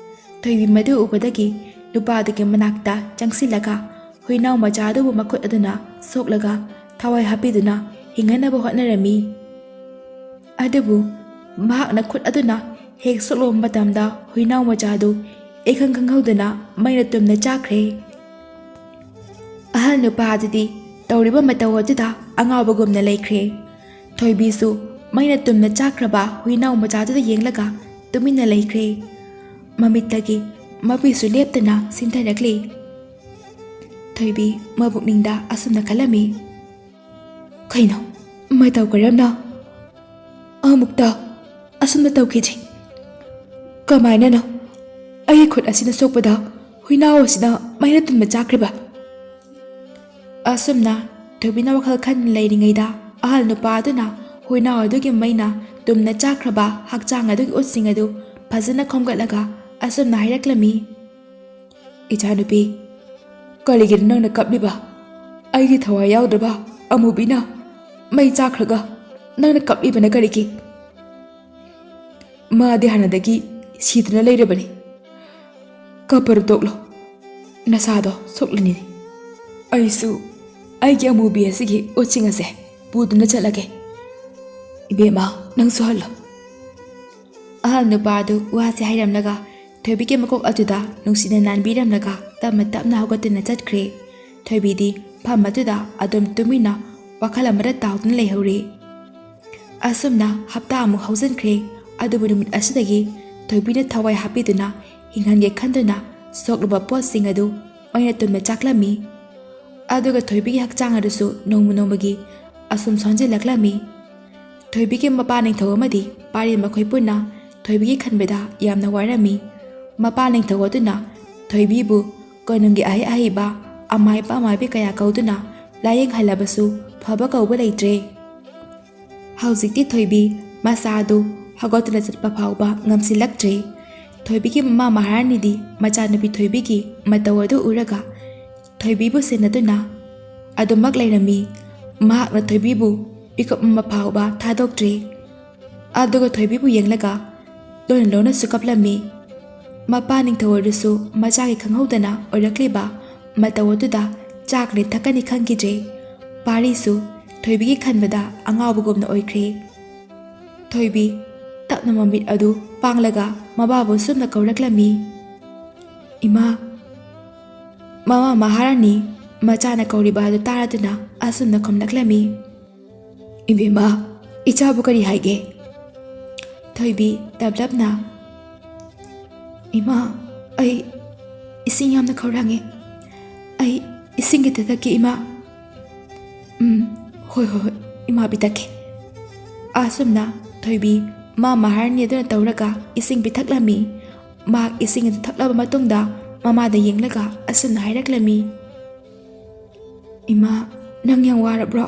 ꯊꯣꯏꯕꯤ ꯃꯗꯨ ꯎꯕꯗꯒꯤ ꯅꯨꯄꯥ ꯑꯗꯨꯒꯤ ꯃꯅꯥꯛꯇ ꯆꯪꯁꯤꯜꯂꯒ ꯍꯨꯏꯅꯥꯎ ꯃꯆꯥ ꯑꯗꯨꯕꯨ ꯃꯈꯨꯠ ꯑꯗꯨꯅ ꯁꯣꯛꯂꯒ ꯊꯋꯥꯏ ꯍꯥꯞꯄꯤꯗꯨꯅ ꯍꯤꯡꯍꯟꯅꯕ ꯍꯣꯠꯅꯔꯝꯃꯤ꯫ ꯑꯗꯨꯕꯨ ꯃꯍꯥꯛꯅ ꯈꯨꯠ ꯑꯗꯨꯅ ꯍꯦꯛ ꯁꯣꯛꯂꯨꯕ ꯃꯇꯝꯗ ꯍꯨꯏꯅꯥꯎ ꯃꯆꯥ ꯑꯗꯨ ꯏꯈꯪ ꯈꯪꯍꯧꯗꯅ ꯃꯩꯅ ꯇꯨꯝꯅ ꯆꯥꯛꯈ꯭ꯔꯦ꯫ ꯑꯍꯜ ꯅꯨꯄꯥ ꯑꯗꯨꯗꯤ ꯇꯧꯔꯤꯕ ꯃꯇꯧ ꯑꯗꯨꯗ ꯑꯉꯥꯎꯕꯒꯨꯝꯅ ꯂꯩꯈ꯭ꯔꯦ꯫ ꯊꯣꯏꯕꯤꯁꯨ ꯃꯩꯅ ꯇꯨꯝꯅ ꯆꯥꯛꯈ꯭ꯔꯕ ꯍꯨꯏꯅꯥꯎ ꯃꯆꯥꯗꯨꯗ ꯌꯦꯡꯂꯒ ꯇꯨꯃꯤꯟꯅ ꯂꯩꯈ꯭ꯔꯦ꯫ ꯃꯃꯤꯠꯇꯒꯤ ꯃꯄꯤꯁꯨ ꯂꯦꯞꯇꯅ ꯁꯤꯟꯊꯔꯛꯂꯤ꯫ ꯊꯣꯏꯕꯤ ꯃꯕꯨꯛꯅꯤꯡꯗ ꯑꯁꯨꯝꯅ ꯈꯜꯂꯝꯃꯤ, "ꯀꯩꯅꯣ, ꯃꯇꯧ ꯀꯔꯝꯅ ꯑꯃꯨꯛꯇ ꯑꯁꯨꯝꯅ ꯇꯧꯈꯤꯗ꯭ꯔꯤ? ꯀꯃꯥꯏꯅꯅꯣ ꯑꯩꯒꯤ ꯈꯨꯠ ꯑꯁꯤꯅ ꯁꯣꯛꯄꯗ ꯍꯨꯏꯅꯥꯎ ꯑꯁꯤꯅ ꯃꯩꯅ ꯇꯨꯝꯅ ꯆꯥꯛꯈ꯭ꯔꯤꯕ?" ꯑꯁꯨꯝꯅ ꯊꯣꯏꯕꯤꯅ ꯋꯥꯈꯜ ꯈꯟꯗꯨꯅ ꯂꯩꯔꯤꯉꯩꯗ, ꯑꯍꯜ ꯅꯨꯄꯥ ꯑꯗꯨꯅ ꯍꯨꯏꯅꯥꯎ ꯑꯗꯨꯒꯤ ꯃꯩꯅ ꯇꯨꯝꯅ ꯆꯥꯛꯈ꯭ꯔꯕ ꯍꯛꯆꯥꯡ ꯑꯗꯨꯒꯤ ꯎꯠꯁꯤꯡ ꯑꯗꯨ ꯐꯖꯅ ꯈꯣꯝꯒꯠꯂꯒ ꯑꯁꯨꯝꯅ ꯍꯥꯏꯔꯛꯂꯝꯃꯤ, "ꯏꯆꯥꯅꯨꯄꯤ, ꯀꯔꯤꯒꯤꯅꯣ ꯅꯪꯅ ꯀꯞꯂꯤꯕ? ꯑꯩꯒꯤ ꯊꯋꯥꯏ ꯌꯥꯎꯗ꯭ꯔꯕ ꯑꯃꯨꯕꯤꯅ ꯃꯩ ꯆꯥꯛꯈ꯭ꯔꯒ ꯅꯪꯅ ꯀꯞꯂꯤꯕꯅ ꯀꯔꯤꯒꯤ? ꯃꯥꯗꯤ ꯍꯥꯟꯅꯗꯒꯤ ꯁꯤꯗꯨꯅ ꯂꯩꯔꯕꯅꯤ꯫ ꯀꯞꯄꯔꯨ ꯇꯣꯛꯂꯣ, ꯅꯁꯥꯗꯣ ꯁꯣꯛꯂꯅꯤꯅꯦ꯫ ꯑꯩꯁꯨ ꯑꯩꯒꯤ ꯑꯃꯨꯕꯤ ꯑꯁꯤꯒꯤ ꯎꯠꯁꯤꯡ ꯑꯁꯦ ꯄꯨꯗꯨꯅ ꯆꯠꯂꯒꯦ꯫ ꯏꯕꯦꯝꯃ, ꯅꯪꯁꯨ ꯍꯜꯂꯣ꯫" ꯑꯍꯜ ꯅꯨꯄꯥ ꯑꯗꯨ ꯋꯥꯁꯦ ꯍꯥꯏꯔꯝꯂꯒ ꯊꯣꯏꯕꯤꯒꯤ ꯃꯀꯣꯛ ꯑꯗꯨꯗ ꯅꯨꯡꯁꯤꯅ ꯅꯥꯟꯕꯤꯔꯝꯂꯒ ꯇꯞꯅ ꯇꯞꯅ ꯍꯧꯒꯠꯇꯨꯅ ꯆꯠꯈ꯭ꯔꯦ꯫ ꯊꯣꯏꯕꯤꯗꯤ ꯐꯝ ꯑꯗꯨꯗ ꯑꯗꯨꯝ ꯇꯨꯃꯤꯟꯅ ꯋꯥꯈꯜ ꯑꯃꯗ ꯇꯥꯎꯗꯨꯅ ꯂꯩꯍꯧꯔꯦ꯫ ꯑꯁꯨꯝꯅ ꯍꯞꯇꯥ ꯑꯃꯨꯛ ꯍꯧꯖꯤꯟꯈ꯭ꯔꯦ꯫ ꯑꯗꯨꯕꯨ ꯅꯨꯃꯤꯠ ꯑꯁꯤꯗꯒꯤ ꯊꯣꯏꯕꯤꯅ ꯊꯋꯥꯏ ꯍꯥꯞꯄꯤꯗꯨꯅ ꯍꯤꯡꯍꯟꯒꯦ ꯈꯟꯗꯨꯅ ꯁꯣꯛꯂꯨꯕ ꯄꯣꯠꯁꯤꯡ ꯑꯗꯨ ꯃꯩꯅ ꯇꯨꯝꯅ ꯆꯥꯛꯂꯝꯃꯤ꯫ ꯑꯗꯨꯒ ꯊꯣꯏꯕꯤꯒꯤ ꯍꯛꯆꯥꯡ ꯑꯗꯨꯁꯨ ꯅꯣꯡꯃ ꯅꯣꯡꯃꯒꯤ ꯑꯁꯨꯝ ꯁꯣꯟꯖꯤꯜꯂꯛꯂꯝꯃꯤ꯫ ꯊꯣꯏꯕꯤꯒꯤ ꯃꯄꯥ ꯅꯤꯡꯊꯧ ꯑꯃꯗꯤ ꯄꯥꯔꯤ ꯃꯈꯣꯏ ꯄꯨꯟꯅ ꯊꯣꯏꯕꯤꯒꯤ ꯈꯟꯕꯗ ꯌꯥꯝꯅ ꯋꯥꯔꯝꯃꯤ꯫ ꯃꯄꯥ ꯅꯤꯡꯊꯧ ꯑꯗꯨꯅ ꯊꯣꯏꯕꯤꯕꯨ ꯀꯣꯅꯨꯡꯒꯤ ꯑꯍꯩ ꯑꯍꯩꯕ ꯑꯃꯥꯏꯕ ꯑꯃꯥꯏꯕꯤ ꯀꯌꯥ ꯀꯧꯗꯨꯅ ꯂꯥꯌꯦꯡꯍꯜꯂꯕꯁꯨ ꯐꯕ ꯀꯧꯕ ꯂꯩꯇ꯭ꯔꯦ꯫ ꯍꯧꯖꯤꯛꯇꯤ ꯊꯣꯏꯕꯤ ꯃꯁꯥꯗꯨ ꯍꯧꯒꯠꯇꯨꯅ ꯆꯠꯄ ꯐꯥꯎꯕ ꯉꯝꯁꯤꯜꯂꯛꯇ꯭ꯔꯦ꯫ ꯊꯣꯏꯕꯤꯒꯤ ꯃꯃꯥ ꯃꯍꯥꯔꯥꯅꯤꯗꯤ ꯃꯆꯥꯅꯨꯄꯤ ꯊꯣꯏꯕꯤꯒꯤ ꯃꯇꯧ ꯑꯗꯨ ꯎꯔꯒ ꯊꯣꯏꯕꯤꯕꯨ ꯁꯦꯟꯅꯗꯨꯅ ꯑꯗꯨꯃꯛ ꯂꯩꯔꯝꯃꯤ꯫ ꯃꯍꯥꯛꯅ ꯊꯣꯏꯕꯤꯕꯨ ꯄꯤꯀꯞ ꯑꯃ ꯐꯥꯎꯕ ꯊꯥꯗꯣꯛꯇ꯭ꯔꯦ꯫ ꯑꯗꯨꯒ ꯊꯣꯏꯕꯤꯕꯨ ꯌꯦꯡꯂꯒ ꯂꯣꯟꯅ ꯂꯣꯟꯅꯁꯨ ꯀꯞꯂꯝꯃꯤ꯫ ꯃꯄꯥ ꯅꯤꯡꯊꯧ ꯑꯗꯨꯁꯨ ꯃꯆꯥꯒꯤ ꯈꯪꯍꯧꯗꯅ ꯑꯣꯏꯔꯛꯂꯤꯕ ꯃꯇꯧ ꯑꯗꯨꯗ ꯆꯥꯒꯅꯤ ꯊꯛꯀꯅꯤ ꯈꯪꯈꯤꯗ꯭ꯔꯦ꯫ ꯄꯥꯔꯤꯁꯨ ꯊꯣꯏꯕꯤꯒꯤ ꯈꯟꯕꯗ ꯑꯉꯥꯎꯕꯒꯨꯝꯅ ꯑꯣꯏꯈ꯭ꯔꯦ꯫ ꯊꯣꯏꯕꯤ ꯇꯞꯅ ꯃꯃꯤꯠ ꯑꯗꯨ ꯄꯥꯡꯂꯒ ꯃꯕꯥꯕꯨ ꯁꯨꯝꯅ ꯀꯧꯔꯛꯂꯝꯃꯤ, "ꯏꯃꯥ!" ꯃꯃꯥ ꯃꯍꯥꯔꯥꯅꯤ ꯃꯆꯥꯅ ꯀꯧꯔꯤꯕ ꯑꯗꯨ ꯇꯥꯔꯗꯨꯅ ꯑꯁꯨꯝꯅ ꯈꯨꯝꯂꯛꯂꯝꯃꯤ, "ꯏꯕꯦꯝꯃ, ꯏꯆꯥꯕꯨ ꯀꯔꯤ ꯍꯥꯏꯒꯦ?" ꯊꯣꯏꯕꯤ ꯇꯞꯂꯞꯅ, "ꯏꯃꯥ, ꯑꯩ ꯏꯁꯤꯡ ꯌꯥꯝꯅ ꯈꯧꯔꯥꯡꯉꯦ꯫ ꯑꯩ ꯏꯁꯤꯡ ꯈꯤꯇ ꯊꯛꯀꯦ, ꯏꯃꯥ꯫" "ꯎꯝ, ꯍꯣꯏ, ꯍꯣꯏ, ꯍꯣꯏ, ꯏꯃꯥ ꯄꯤꯊꯛꯀꯦ꯫" ꯑꯁꯨꯝꯅ ꯊꯣꯏꯕꯤ ꯃꯥ ꯃꯍꯥꯔꯥꯅꯤ ꯑꯗꯨꯅ ꯇꯧꯔꯒ ꯏꯁꯤꯡ ꯄꯤꯊꯛꯂꯝꯃꯤ꯫ ꯃꯍꯥꯛ ꯏꯁꯤꯡ ꯑꯗꯨ ꯊꯛꯂꯕ ꯃꯇꯨꯡꯗ ꯃꯃꯥꯗ ꯌꯦꯡꯂꯒ ꯑꯁꯨꯝꯅ ꯍꯥꯏꯔꯛꯂꯝꯃꯤ, "ꯏꯃꯥ, ꯅꯪ ꯌꯥꯝ ꯋꯥꯔꯕ꯭ꯔꯣ?"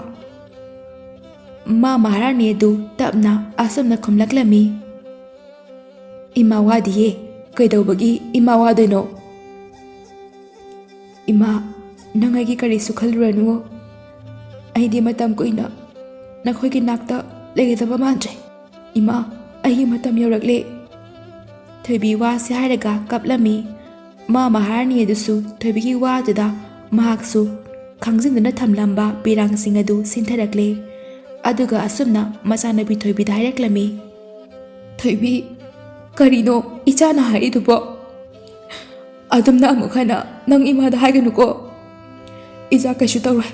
ꯃꯥ ꯃꯍꯥꯔꯥꯅꯤ ꯑꯗꯨ ꯇꯞꯅ ꯑꯁꯨꯝꯅ ꯈꯨꯝꯂꯛꯂꯝꯃꯤ, "ꯏꯃꯥ ꯋꯥꯗꯤꯌꯦ꯫ ꯀꯩꯗꯧꯕꯒꯤ ꯏꯃꯥ ꯋꯥꯗꯣꯏꯅꯣ?" "ꯏꯃꯥ, ꯅꯪ ꯑꯩꯒꯤ ꯀꯔꯤꯁꯨ ꯈꯜꯂꯨꯔꯅꯨ꯫ ꯑꯩꯗꯤ ꯃꯇꯝ ꯀꯨꯏꯅ ꯅꯈꯣꯏꯒꯤ ꯅꯥꯛꯇ ꯂꯩꯒꯗꯕ ꯃꯥꯟꯗ꯭ꯔꯦ꯫ ꯏꯃꯥ, ꯑꯩꯒꯤ ꯃꯇꯝ ꯌꯧꯔꯛꯂꯦ꯫" ꯊꯣꯏꯕꯤ ꯋꯥꯁꯤ ꯍꯥꯏꯔꯒ ꯀꯞꯂꯝꯃꯤ꯫ ꯃꯥ ꯃꯍꯥꯔꯥꯅꯤ ꯑꯗꯨꯁꯨ ꯊꯣꯏꯕꯤꯒꯤ ꯋꯥꯗꯨꯗ ꯃꯍꯥꯛꯁꯨ ꯈꯥꯡꯖꯤꯟꯗꯨꯅ ꯊꯝꯂꯝꯕ ꯄꯤꯔꯥꯡꯁꯤꯡ ꯑꯗꯨ ꯁꯤꯟꯊꯔꯛꯂꯦ꯫ ꯑꯗꯨꯒ ꯑꯁꯨꯝꯅ ꯃꯆꯥꯅꯨꯄꯤ ꯊꯣꯏꯕꯤꯗ ꯍꯥꯏꯔꯛꯂꯝꯃꯤ, "ꯊꯣꯏꯕꯤ, ꯀꯔꯤꯅꯣ ꯏꯆꯥꯅ ꯍꯥꯏꯔꯤꯗꯨꯕꯣ? ꯑꯗꯨꯝꯅ ꯑꯃꯨꯛ ꯍꯟꯅ ꯅꯪ ꯏꯃꯥꯗ ꯍꯥꯏꯒꯅꯨꯀꯣ꯫ ꯏꯆꯥ ꯀꯩꯁꯨ ꯇꯧꯔꯣꯏ꯫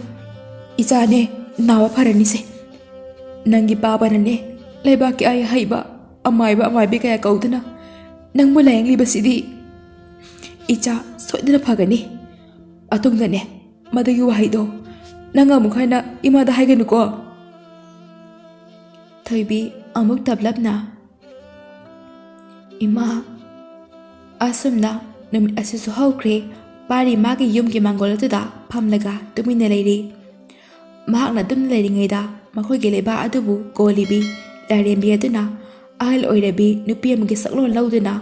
ꯏꯆꯥꯅꯦ ꯅꯥꯕ ꯐꯔꯅꯤꯁꯦ꯫ ꯅꯪꯒꯤ ꯄꯥꯕꯅꯅꯦ ꯂꯩꯕꯥꯛꯀꯤ ꯑꯍꯩ ꯍꯩꯕ ꯑꯃꯥꯏꯕ ꯑꯃꯥꯏꯕꯤ ꯀꯌꯥ ꯀꯧꯗꯨꯅ ꯅꯪꯕꯨ ꯂꯥꯌꯦꯡꯂꯤꯕꯁꯤꯗꯤ꯫ ꯏꯆꯥ ꯁꯣꯏꯗꯅ ꯐꯒꯅꯤ꯫ ꯃꯇꯨꯡꯗꯅꯦ ꯃꯗꯨꯒꯤ ꯋꯥꯍꯩꯗꯣ ꯅꯪ ꯑꯃꯨꯛ ꯍꯟꯅ ꯏꯃꯥꯗ ꯍꯥꯏꯒꯅꯨꯀꯣ꯫" ꯊꯣꯏꯕꯤ ꯑꯃꯨꯛ ꯇꯞꯂꯞꯅ, "ꯏꯃꯥ꯫" ꯑꯁꯨꯝꯅ ꯅꯨꯃꯤꯠ ꯑꯁꯤꯁꯨ ꯍꯧꯈ꯭ꯔꯦ꯫ ꯄꯥꯔꯤ ꯃꯥꯒꯤ ꯌꯨꯝꯒꯤ ꯃꯥꯡꯒꯣꯜ ꯑꯗꯨꯗ ꯐꯝꯂꯒ ꯇꯨꯃꯤꯟꯅ ꯂꯩꯔꯤ꯫ ꯃꯍꯥꯛꯅ ꯇꯨꯝꯅ ꯂꯩꯔꯤꯉꯩꯗ ꯃꯈꯣꯏꯒꯤ ꯂꯩꯕꯥꯛ ꯑꯗꯨꯕꯨ ꯀꯣꯜꯂꯤꯕꯤ ꯂꯥꯏꯔꯦꯝꯕꯤ ꯑꯗꯨꯅ ꯑꯍꯜ ꯑꯣꯏꯔꯕꯤ ꯅꯨꯄꯤ ꯑꯃꯒꯤ ꯁꯛꯂꯣꯟ ꯂꯧꯗꯨꯅ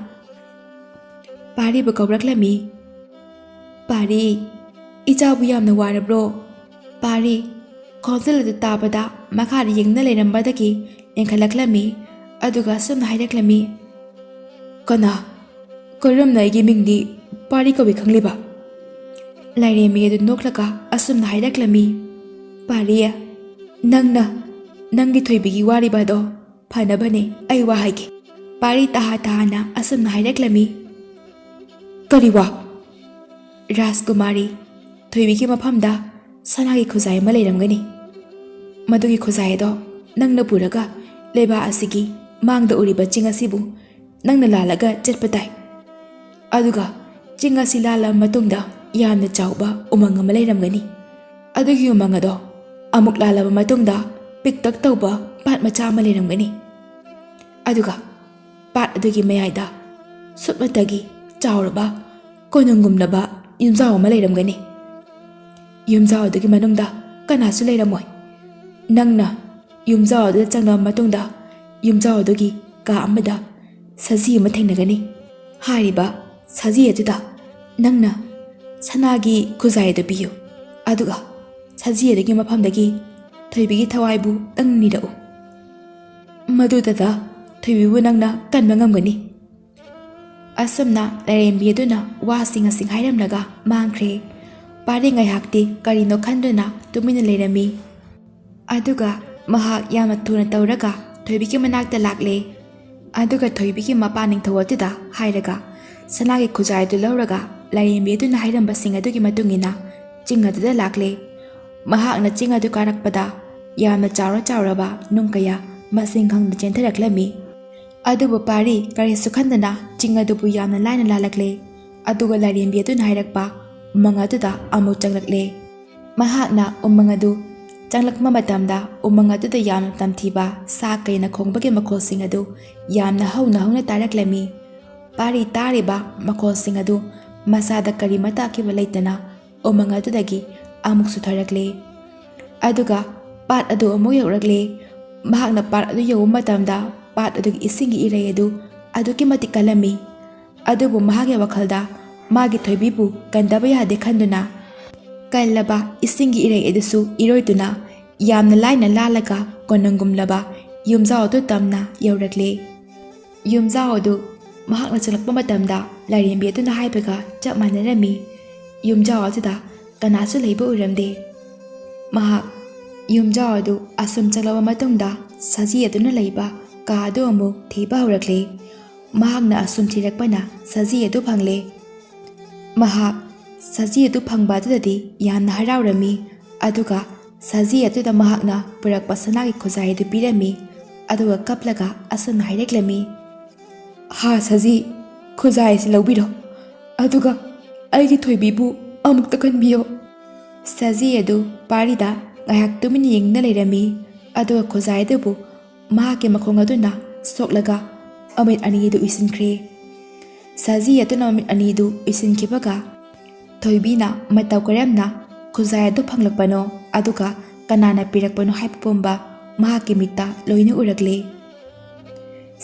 ꯄꯥꯔꯤꯕꯨ ꯀꯧꯔꯛꯂꯝꯃꯤ꯫ "ꯄꯥꯔꯤ, ꯏꯆꯥꯕꯨ ꯌꯥꯝꯅ ꯋꯥꯔꯕ꯭ꯔꯣ?" ꯄꯥꯔꯤ ꯈꯣꯟꯖꯦꯜ ꯑꯗꯨ ꯇꯥꯕꯗ ꯃꯈꯥꯗ ꯌꯦꯡꯗꯨꯅ ꯂꯩꯔꯝꯕꯗꯒꯤ ꯌꯦꯡꯈꯠꯂꯛꯂꯝꯃꯤ꯫ ꯑꯗꯨꯒ ꯑꯁꯨꯝꯅ ꯍꯥꯏꯔꯛꯂꯝꯃꯤ, "ꯀꯅꯥ? ꯀꯔꯝꯅ ꯑꯩꯒꯤ ꯃꯤꯡꯗꯤ ꯄꯥꯔꯤ ꯀꯧꯏ ꯈꯪꯂꯤꯕ?" ꯂꯥꯏꯔꯦꯝꯕꯤ ꯑꯗꯨ ꯅꯣꯛꯂꯒ ꯑꯁꯨꯝꯅ ꯍꯥꯏꯔꯛꯂꯝꯃꯤ, "ꯄꯥꯔꯤ, ꯅꯪꯅ ꯅꯪꯒꯤ ꯊꯣꯏꯕꯤꯒꯤ ꯋꯥꯔꯤꯕ ꯑꯗꯣ ꯐꯅꯕꯅꯦ, ꯑꯩ ꯋꯥ ꯍꯥꯏꯒꯦ꯫" ꯄꯥꯔꯤ ꯇꯍꯥ ꯇꯍꯥꯅ ꯑꯁꯨꯝꯅ ꯍꯥꯏꯔꯛꯂꯝꯃꯤ, "ꯀꯔꯤ ꯋꯥ?" "ꯔꯥꯖꯀꯨꯃꯥꯔꯤ, ꯊꯣꯏꯕꯤꯒꯤ ꯃꯐꯝꯗ ꯁꯅꯥꯒꯤ ꯈꯨꯖꯥꯏ ꯑꯃ ꯂꯩꯔꯝꯒꯅꯤ꯫ ꯃꯗꯨꯒꯤ ꯈꯨꯖꯥꯏ ꯑꯗꯣ ꯅꯪꯅ ꯄꯨꯔꯒ ꯂꯩꯕꯥꯛ ꯑꯁꯤꯒꯤ ꯃꯥꯡꯗ ꯎꯔꯤꯕ ꯆꯤꯡ ꯑꯁꯤꯕꯨ ꯅꯪꯅ ꯂꯥꯜꯂꯒ ꯆꯠꯄ ꯇꯥꯏ꯫ ꯑꯗꯨꯒ ꯆꯤꯡ ꯑꯁꯤ ꯂꯥꯜꯂꯕ ꯃꯇꯨꯡꯗ ꯌꯥꯝꯅ ꯆꯥꯎꯕ ꯎꯃꯪ ꯑꯃ ꯂꯩꯔꯝꯒꯅꯤ꯫ ꯑꯗꯨꯒꯤ ꯎꯃꯪ ꯑꯗꯣ ꯑꯃꯨꯛ ꯂꯥꯜꯂꯕ ꯃꯇꯨꯡꯗ ꯄꯤꯛꯇꯛ ꯇꯧꯕ ꯄꯥꯠ ꯃꯆꯥ ꯑꯃ ꯂꯩꯔꯝꯒꯅꯤ꯫ ꯑꯗꯨꯒ ꯄꯥꯠ ꯑꯗꯨꯒꯤ ꯃꯌꯥꯏꯗ ꯁꯨꯞꯅꯇꯒꯤ ꯆꯥꯎꯔꯕ ꯀꯣꯅꯨꯡꯒꯨꯝꯂꯕ ꯌꯨꯝꯖꯥꯎ ꯑꯃ ꯂꯩꯔꯝꯒꯅꯤ꯫ ꯌꯨꯝꯖꯥꯎ ꯑꯗꯨꯒꯤ ꯃꯅꯨꯡꯗ ꯀꯅꯥꯁꯨ ꯂꯩꯔꯝꯃꯣꯏ꯫ ꯅꯪꯅ ꯌꯨꯝꯖꯥꯎ ꯑꯗꯨꯗ ꯆꯪꯂꯕ ꯃꯇꯨꯡꯗ ꯌꯨꯝꯖꯥꯎ ꯑꯗꯨꯒꯤ ꯀꯥ ꯑꯃꯗ ꯁꯖꯤ ꯑꯃ ꯊꯦꯡꯅꯒꯅꯤ꯫ ꯍꯥꯏꯔꯤꯕ ꯁꯖꯤ ꯑꯗꯨꯗ ꯅꯪꯅ ꯁꯅꯥꯒꯤ ꯈꯨꯖꯥꯏ ꯑꯗꯨ ꯄꯤꯌꯨ꯫ ꯑꯗꯨꯒ ꯁꯖꯤ ꯑꯗꯨꯒꯤ ꯃꯐꯝꯗꯒꯤ ꯊꯣꯏꯕꯤꯒꯤ ꯊꯋꯥꯏꯕꯨ ꯅꯪ ꯅꯤꯔꯛꯎ꯫ ꯃꯗꯨꯗꯇ ꯊꯣꯏꯕꯤꯕꯨ ꯅꯪꯅ ꯀꯟꯕ ꯉꯝꯒꯅꯤ꯫" ꯑꯁꯨꯝꯅ ꯂꯥꯏꯔꯦꯝꯕꯤ ꯑꯗꯨꯅ ꯋꯥꯁꯤꯡ ꯑꯁꯤ ꯍꯥꯏꯔꯝꯂꯒ ꯃꯥꯡꯈ꯭ꯔꯦ꯫ ꯄꯥꯔꯤ ꯉꯥꯏꯍꯥꯛꯇꯤ ꯀꯔꯤꯅꯣ ꯈꯟꯗꯨꯅ ꯇꯨꯃꯤꯟꯅ ꯂꯩꯔꯝꯃꯤ꯫ ꯑꯗꯨꯒ ꯃꯍꯥꯛ ꯌꯥꯝꯅ ꯊꯨꯅ ꯇꯧꯔꯒ ꯊꯣꯏꯕꯤꯒꯤ ꯃꯅꯥꯛꯇ ꯂꯥꯛꯂꯦ꯫ ꯑꯗꯨꯒ ꯊꯣꯏꯕꯤꯒꯤ ꯃꯄꯥ ꯅꯤꯡꯊꯧ ꯑꯗꯨꯗ ꯍꯥꯏꯔꯒ ꯁꯅꯥꯒꯤ ꯈꯨꯖꯥꯏ ꯑꯗꯨ ꯂꯧꯔꯒ ꯂꯥꯏꯔꯦꯝꯕꯤ ꯑꯗꯨꯅ ꯍꯥꯏꯔꯝꯕꯁꯤꯡ ꯑꯗꯨꯒꯤ ꯃꯇꯨꯡ ꯏꯟꯅ ꯆꯤꯡ ꯑꯗꯨꯗ ꯂꯥꯛꯂꯦ꯫ ꯃꯍꯥꯛꯅ ꯆꯤꯡ ꯑꯗꯨ ꯀꯥꯔꯛꯄꯗ ꯌꯥꯝꯅ ꯆꯥꯎꯔ ꯆꯥꯎꯔꯕ ꯅꯨꯡ ꯀꯌꯥ ꯃꯁꯤꯡ ꯈꯪꯗ ꯆꯦꯟꯊꯔꯛꯂꯝꯃꯤ꯫ ꯑꯗꯨꯕꯨ ꯄꯥꯔꯤ ꯀꯔꯤꯁꯨ ꯈꯟꯗꯅ ꯆꯤꯡ ꯑꯗꯨꯕꯨ ꯌꯥꯝꯅ ꯂꯥꯏꯅ ꯂꯥꯜꯂꯛꯂꯦ꯫ ꯑꯗꯨꯒ ꯂꯥꯏꯔꯦꯝꯕꯤ ꯑꯗꯨꯅ ꯍꯥꯏꯔꯛꯄ ꯎꯃꯪ ꯑꯗꯨꯗ ꯑꯃꯨꯛ ꯆꯪꯂꯛꯂꯦ꯫ ꯃꯍꯥꯛꯅ ꯎꯃꯪ ꯑꯗꯨ ꯆꯪꯂꯛꯄ ꯃꯇꯝꯗ ꯎꯃꯪ ꯑꯗꯨꯗ ꯌꯥꯝꯅ ꯇꯝꯊꯤꯕ ꯁꯥ ꯀꯩꯅ ꯈꯣꯡꯕꯒꯤ ꯃꯈꯣꯜꯁꯤꯡ ꯑꯗꯨ ꯌꯥꯝꯅ ꯍꯧꯅ ꯍꯧꯅ ꯇꯥꯔꯛꯂꯝꯃꯤ꯫ ꯄꯥꯔꯤ ꯇꯥꯔꯤꯕ ꯃꯈꯣꯜꯁꯤꯡ ꯑꯗꯨ ꯃꯁꯥꯗ ꯀꯔꯤꯃꯠꯇ ꯑꯀꯤꯕ ꯂꯩꯇꯅ ꯎꯃꯪ ꯑꯗꯨꯗꯒꯤ ꯑꯃꯨꯛꯁꯨ ꯊꯣꯔꯛꯂꯦ꯫ ꯑꯗꯨꯒ ꯄꯥꯠ ꯑꯗꯨ ꯑꯃꯨꯛ ꯌꯧꯔꯛꯂꯦ꯫ ꯃꯍꯥꯛꯅ ꯄꯥꯠ ꯑꯗꯨ ꯌꯧꯕ ꯃꯇꯝꯗ ꯄꯥꯠ ꯑꯗꯨꯒꯤ ꯏꯁꯤꯡꯒꯤ ꯏꯔꯩ ꯑꯗꯨ ꯑꯗꯨꯛꯀꯤ ꯃꯇꯤꯛ ꯀꯜꯂꯝꯃꯤ꯫ ꯑꯗꯨꯕꯨ ꯃꯍꯥꯛꯀꯤ ꯋꯥꯈꯜꯗ ꯃꯥꯒꯤ ꯊꯣꯏꯕꯤꯕꯨ ꯀꯟꯗꯕ ꯌꯥꯗꯦ ꯈꯟꯗꯨꯅ ꯀꯜꯂꯕ ꯏꯁꯤꯡꯒꯤ ꯏꯔꯩ ꯑꯗꯨꯁꯨ ꯏꯔꯣꯏꯗꯨꯅ ꯌꯥꯝꯅ ꯂꯥꯏꯅ ꯂꯥꯜꯂꯒ ꯀꯣꯅꯨꯡꯒꯨꯝꯂꯕ ꯌꯨꯝꯖꯥꯎ ꯑꯗꯨ ꯇꯝꯅ ꯌꯧꯔꯛꯂꯦ꯫ ꯌꯨꯝꯖꯥꯎ ꯑꯗꯨ ꯃꯍꯥꯛꯅ ꯆꯪꯂꯛꯄ ꯃꯇꯝꯗ ꯂꯥꯏꯔꯦꯝꯕꯤ ꯑꯗꯨꯅ ꯍꯥꯏꯕꯒ ꯆꯞ ꯃꯥꯟꯅꯔꯝꯃꯤ꯫ ꯌꯨꯝꯖꯥꯎ ꯑꯗꯨꯗ ꯀꯅꯥꯁꯨ ꯂꯩꯕ ꯎꯔꯝꯗꯦ꯫ ꯃꯍꯥꯛ ꯌꯨꯝꯖꯥꯎ ꯑꯗꯨ ꯑꯁꯨꯝ ꯆꯪꯂꯕ ꯃꯇꯨꯡꯗ ꯁꯖꯤ ꯑꯗꯨꯅ ꯂꯩꯕ ꯀꯥ ꯑꯗꯨ ꯑꯃꯨꯛ ꯊꯤꯕ ꯍꯧꯔꯛꯂꯦ꯫ ꯃꯍꯥꯛꯅ ꯑꯁꯨꯝ ꯊꯤꯔꯛꯄꯅ ꯁꯖꯤ ꯑꯗꯨ ꯐꯪꯂꯦ꯫ ꯃꯍꯥꯛ ꯁꯖꯤ ꯑꯗꯨ ꯐꯪꯕ ꯑꯗꯨꯗꯗꯤ ꯌꯥꯝꯅ ꯍꯔꯥꯎꯔꯝꯃꯤ꯫ ꯑꯗꯨꯒ ꯁꯖꯤ ꯑꯗꯨꯗ ꯃꯍꯥꯛꯅ ꯄꯨꯔꯛꯄ ꯁꯅꯥꯒꯤ ꯈꯨꯖꯥꯏ ꯑꯗꯨ ꯄꯤꯔꯝꯃꯤ꯫ ꯑꯗꯨꯒ ꯀꯞꯂꯒ ꯑꯁꯨꯝꯅ ꯍꯥꯏꯔꯛꯂꯝꯃꯤ, "ꯍꯥ ꯁꯖꯤ, ꯈꯨꯖꯥꯏ ꯑꯁꯤ ꯂꯧꯕꯤꯔꯣ, ꯑꯗꯨꯒ ꯑꯩꯒꯤ ꯊꯣꯏꯕꯤꯕꯨ ꯑꯃꯨꯛꯇ ꯀꯟꯕꯤꯌꯣ꯫" ꯁꯖꯤ ꯑꯗꯨ ꯄꯥꯔꯤꯗ ꯉꯥꯏꯍꯥꯛ ꯇꯨꯃꯤꯟꯅ ꯌꯦꯡꯗꯨꯅ ꯂꯩꯔꯝꯃꯤ꯫ ꯑꯗꯨꯒ ꯈꯨꯖꯥꯏ ꯑꯗꯨꯕꯨ ꯃꯍꯥꯛꯀꯤ ꯃꯈꯣꯡ ꯑꯗꯨꯅ ꯁꯣꯛꯂꯒ ꯃꯃꯤꯠ ꯑꯅꯤꯗꯨ ꯎꯏꯁꯤꯟꯈ꯭ꯔꯦ꯫ ꯁꯖꯤ ꯑꯗꯨꯅ ꯃꯃꯤꯠ ꯑꯅꯤꯗꯨ ꯎꯏꯁꯤꯟꯈꯤꯕꯒ ꯊꯣꯏꯕꯤꯅ ꯃꯇꯧ ꯀꯔꯝꯅ ꯈꯨꯖꯥꯏ ꯑꯗꯨ ꯐꯪꯂꯛꯄꯅꯣ, ꯑꯗꯨꯒ ꯀꯅꯥꯅ ꯄꯤꯔꯛꯄꯅꯣ ꯍꯥꯏꯕ ꯄꯨꯝꯕ ꯃꯍꯥꯛꯀꯤ ꯃꯤꯠꯇ ꯂꯣꯏꯅ ꯎꯔꯛꯂꯦ꯫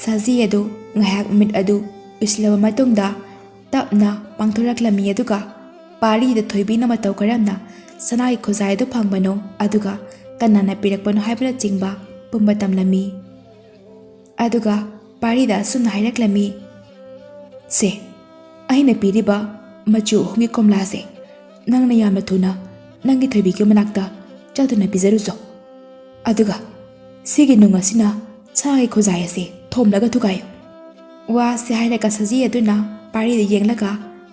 ꯁꯖꯤ ꯑꯗꯨ ꯉꯥꯏꯍꯥꯛ ꯃꯃꯤꯠ ꯑꯗꯨ ꯎꯏꯁꯤꯜꯂꯕ ꯃꯇꯨꯡꯗ ꯇꯞꯅ ꯄꯥꯡꯊꯣꯔꯛꯂꯝꯃꯤ, ꯑꯗꯨꯒ ꯄꯥꯔꯤꯗ ꯊꯣꯏꯕꯤꯅ ꯃꯇꯧ ꯀꯔꯝꯅ ꯁꯅꯥꯒꯤ ꯈꯨꯖꯥꯏ ꯑꯗꯨ ꯐꯪꯕꯅꯣ, ꯑꯗꯨꯒ ꯀꯅꯥꯅ ꯄꯤꯔꯛꯄꯅꯣ ꯍꯥꯏꯕꯅꯆꯤꯡꯕ ꯄꯨꯝꯕ ꯇꯝꯂꯝꯃꯤ꯫ ꯑꯗꯨꯒ ꯄꯥꯔꯤꯗ ꯑꯁꯨꯝꯅ ꯍꯥꯏꯔꯛꯂꯝꯃꯤ, "ꯁꯦ, ꯑꯩꯅ ꯄꯤꯔꯤꯕ ꯃꯆꯨ ꯑꯍꯨꯝꯒꯤ ꯀꯣꯝꯂꯥꯁꯦ ꯅꯪꯅ ꯌꯥꯝꯅ ꯊꯨꯅ ꯅꯪꯒꯤ ꯊꯣꯏꯕꯤꯒꯤ ꯃꯅꯥꯛꯇ ꯆꯠꯇꯨꯅ ꯄꯤꯖꯔꯨꯆꯣ꯫ ꯑꯗꯨꯒ ꯁꯤꯒꯤ ꯅꯨꯡ ꯑꯁꯤꯅ ꯁꯥꯒꯤ ꯈꯨꯖꯥꯏ ꯑꯁꯤ ꯊꯣꯝꯂꯒ ꯊꯨꯒꯥꯏꯌꯨ꯫" ꯋꯥꯁꯦ ꯍꯥꯏꯔꯒ ꯁꯖꯤ ꯑꯗꯨꯅ ꯄꯥꯔꯤꯗ ꯌꯦꯡꯂꯒ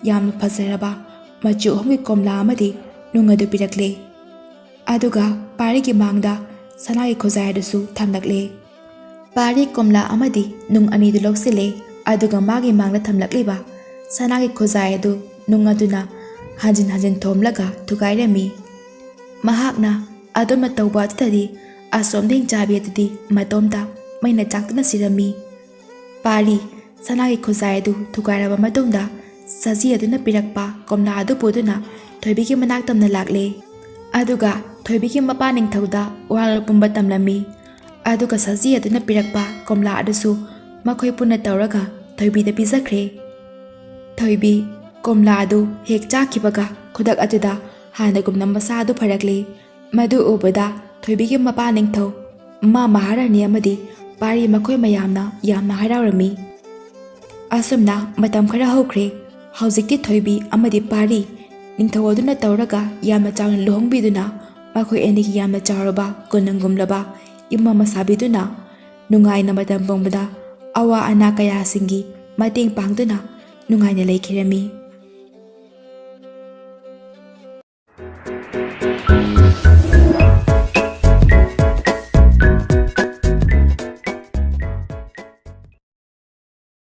ꯌꯥꯝꯅ ꯐꯖꯔꯕ ꯃꯆꯨ ꯑꯍꯨꯝꯒꯤ ꯀꯣꯝꯂꯥ ꯑꯃꯗꯤ ꯅꯨꯡ ꯑꯗꯨ ꯄꯤꯔꯛꯂꯦ꯫ ꯑꯗꯨꯒ ꯄꯥꯔꯤꯒꯤ ꯃꯥꯡꯗ ꯁꯅꯥꯒꯤ ꯈꯨꯖꯥꯏ ꯑꯗꯨꯁꯨ ꯊꯝꯂꯛꯂꯦ꯫ ꯄꯥꯔꯤ ꯀꯣꯝꯂꯥ ꯑꯃꯗꯤ ꯅꯨꯡ ꯑꯅꯤꯗꯨ ꯂꯧꯁꯤꯜꯂꯦ, ꯑꯗꯨꯒ ꯃꯥꯒꯤ ꯃꯥꯡꯗ ꯊꯝꯂꯛꯂꯤꯕ ꯁꯅꯥꯒꯤ ꯈꯨꯖꯥꯏ ꯑꯗꯨ ꯅꯨꯡ ꯑꯗꯨꯅ ꯍꯟꯖꯤꯟ ꯍꯟꯖꯤꯟ ꯊꯣꯝꯂꯒ ꯊꯨꯒꯥꯏꯔꯝꯃꯤ꯫ ꯃꯍꯥꯛꯅ ꯑꯗꯨꯝꯅ ꯇꯧꯕ ꯑꯗꯨꯗꯗꯤ ꯑꯁꯣꯝꯗ ꯍꯤꯡꯆꯥꯕꯤ ꯑꯗꯨꯗꯤ ꯃꯇꯣꯝꯇ ꯃꯩꯅ ꯆꯥꯛꯇꯨꯅ ꯁꯤꯔꯝꯃꯤ꯫ ꯄꯥꯔꯤ ꯁꯅꯥꯒꯤ ꯈꯨꯖꯥꯏ ꯑꯗꯨ ꯊꯨꯒꯥꯏꯔꯕ ꯃꯇꯨꯡꯗ ꯁꯖꯤ ꯑꯗꯨꯅ ꯄꯤꯔꯛꯄ ꯀꯣꯝꯂꯥ ꯑꯗꯨ ꯄꯨꯗꯨꯅ ꯊꯣꯏꯕꯤꯒꯤ ꯃꯅꯥꯛ ꯇꯝꯅ ꯂꯥꯛꯂꯦ꯫ ꯑꯗꯨꯒ ꯊꯣꯏꯕꯤꯒꯤ ꯃꯄꯥ ꯅꯤꯡꯊꯧꯗ ꯋꯥꯔꯣꯜ ꯄꯨꯝꯕ ꯇꯝꯂꯝꯃꯤ꯫ ꯑꯗꯨꯒ ꯁꯖꯤ ꯑꯗꯨꯅ ꯄꯤꯔꯛꯄ ꯀꯣꯝꯂꯥ ꯑꯗꯨꯁꯨ ꯃꯈꯣꯏ ꯄꯨꯟꯅ ꯇꯧꯔꯒ ꯊꯣꯏꯕꯤꯗ ꯄꯤꯖꯈ꯭ꯔꯦ꯫ ꯊꯣꯏꯕꯤ ꯀꯣꯝꯂꯥ ꯑꯗꯨ ꯍꯦꯛ ꯆꯥꯈꯤꯕꯒ ꯈꯨꯗꯛ ꯑꯗꯨꯗ ꯍꯥꯟꯅꯒꯨꯝꯅ ꯃꯁꯥ ꯑꯗꯨ ꯐꯔꯛꯂꯦ꯫ ꯃꯗꯨ ꯎꯕꯗ ꯊꯣꯏꯕꯤꯒꯤ ꯃꯄꯥ ꯅꯤꯡꯊꯧ, ꯃꯥ ꯃꯍꯥꯔꯥꯅꯤ ꯑꯃꯗꯤ ꯄꯥꯔꯤ ꯃꯈꯣꯏ ꯃꯌꯥꯝꯅ ꯌꯥꯝꯅ ꯍꯔꯥꯎꯔꯝꯃꯤ꯫ ꯑꯁꯨꯝꯅ ꯃꯇꯝ ꯈꯔ ꯍꯧꯈ꯭ꯔꯦ꯫ ꯍꯧꯖꯤꯛꯇꯤ ꯊꯣꯏꯕꯤ ꯑꯃꯗꯤ ꯄꯥꯔꯤ ꯅꯤꯡꯊꯧ ꯑꯗꯨꯅ ꯇꯧꯔꯒ ꯌꯥꯝꯅ ꯆꯥꯎꯅ ꯂꯨꯍꯣꯡꯕꯤꯗꯨꯅ ꯃꯈꯣꯏ ꯑꯅꯤꯒꯤ ꯌꯥꯝꯅ ꯆꯥꯎꯔꯕ ꯀꯣꯅꯨꯡꯒꯨꯝꯂꯕ ꯌꯨꯝ ꯑꯃ ꯁꯥꯕꯤꯗꯨꯅ ꯅꯨꯡꯉꯥꯏꯅ ꯃꯇꯝ ꯄꯨꯝꯕꯗ ꯑꯋꯥ ꯑꯅꯥ ꯀꯌꯥꯁꯤꯡꯒꯤ ꯃꯇꯦꯡ ꯄꯥꯡꯗꯨꯅ ꯅꯨꯡꯉꯥꯏꯅ ꯂꯩꯈꯤꯔꯝꯃꯤ꯫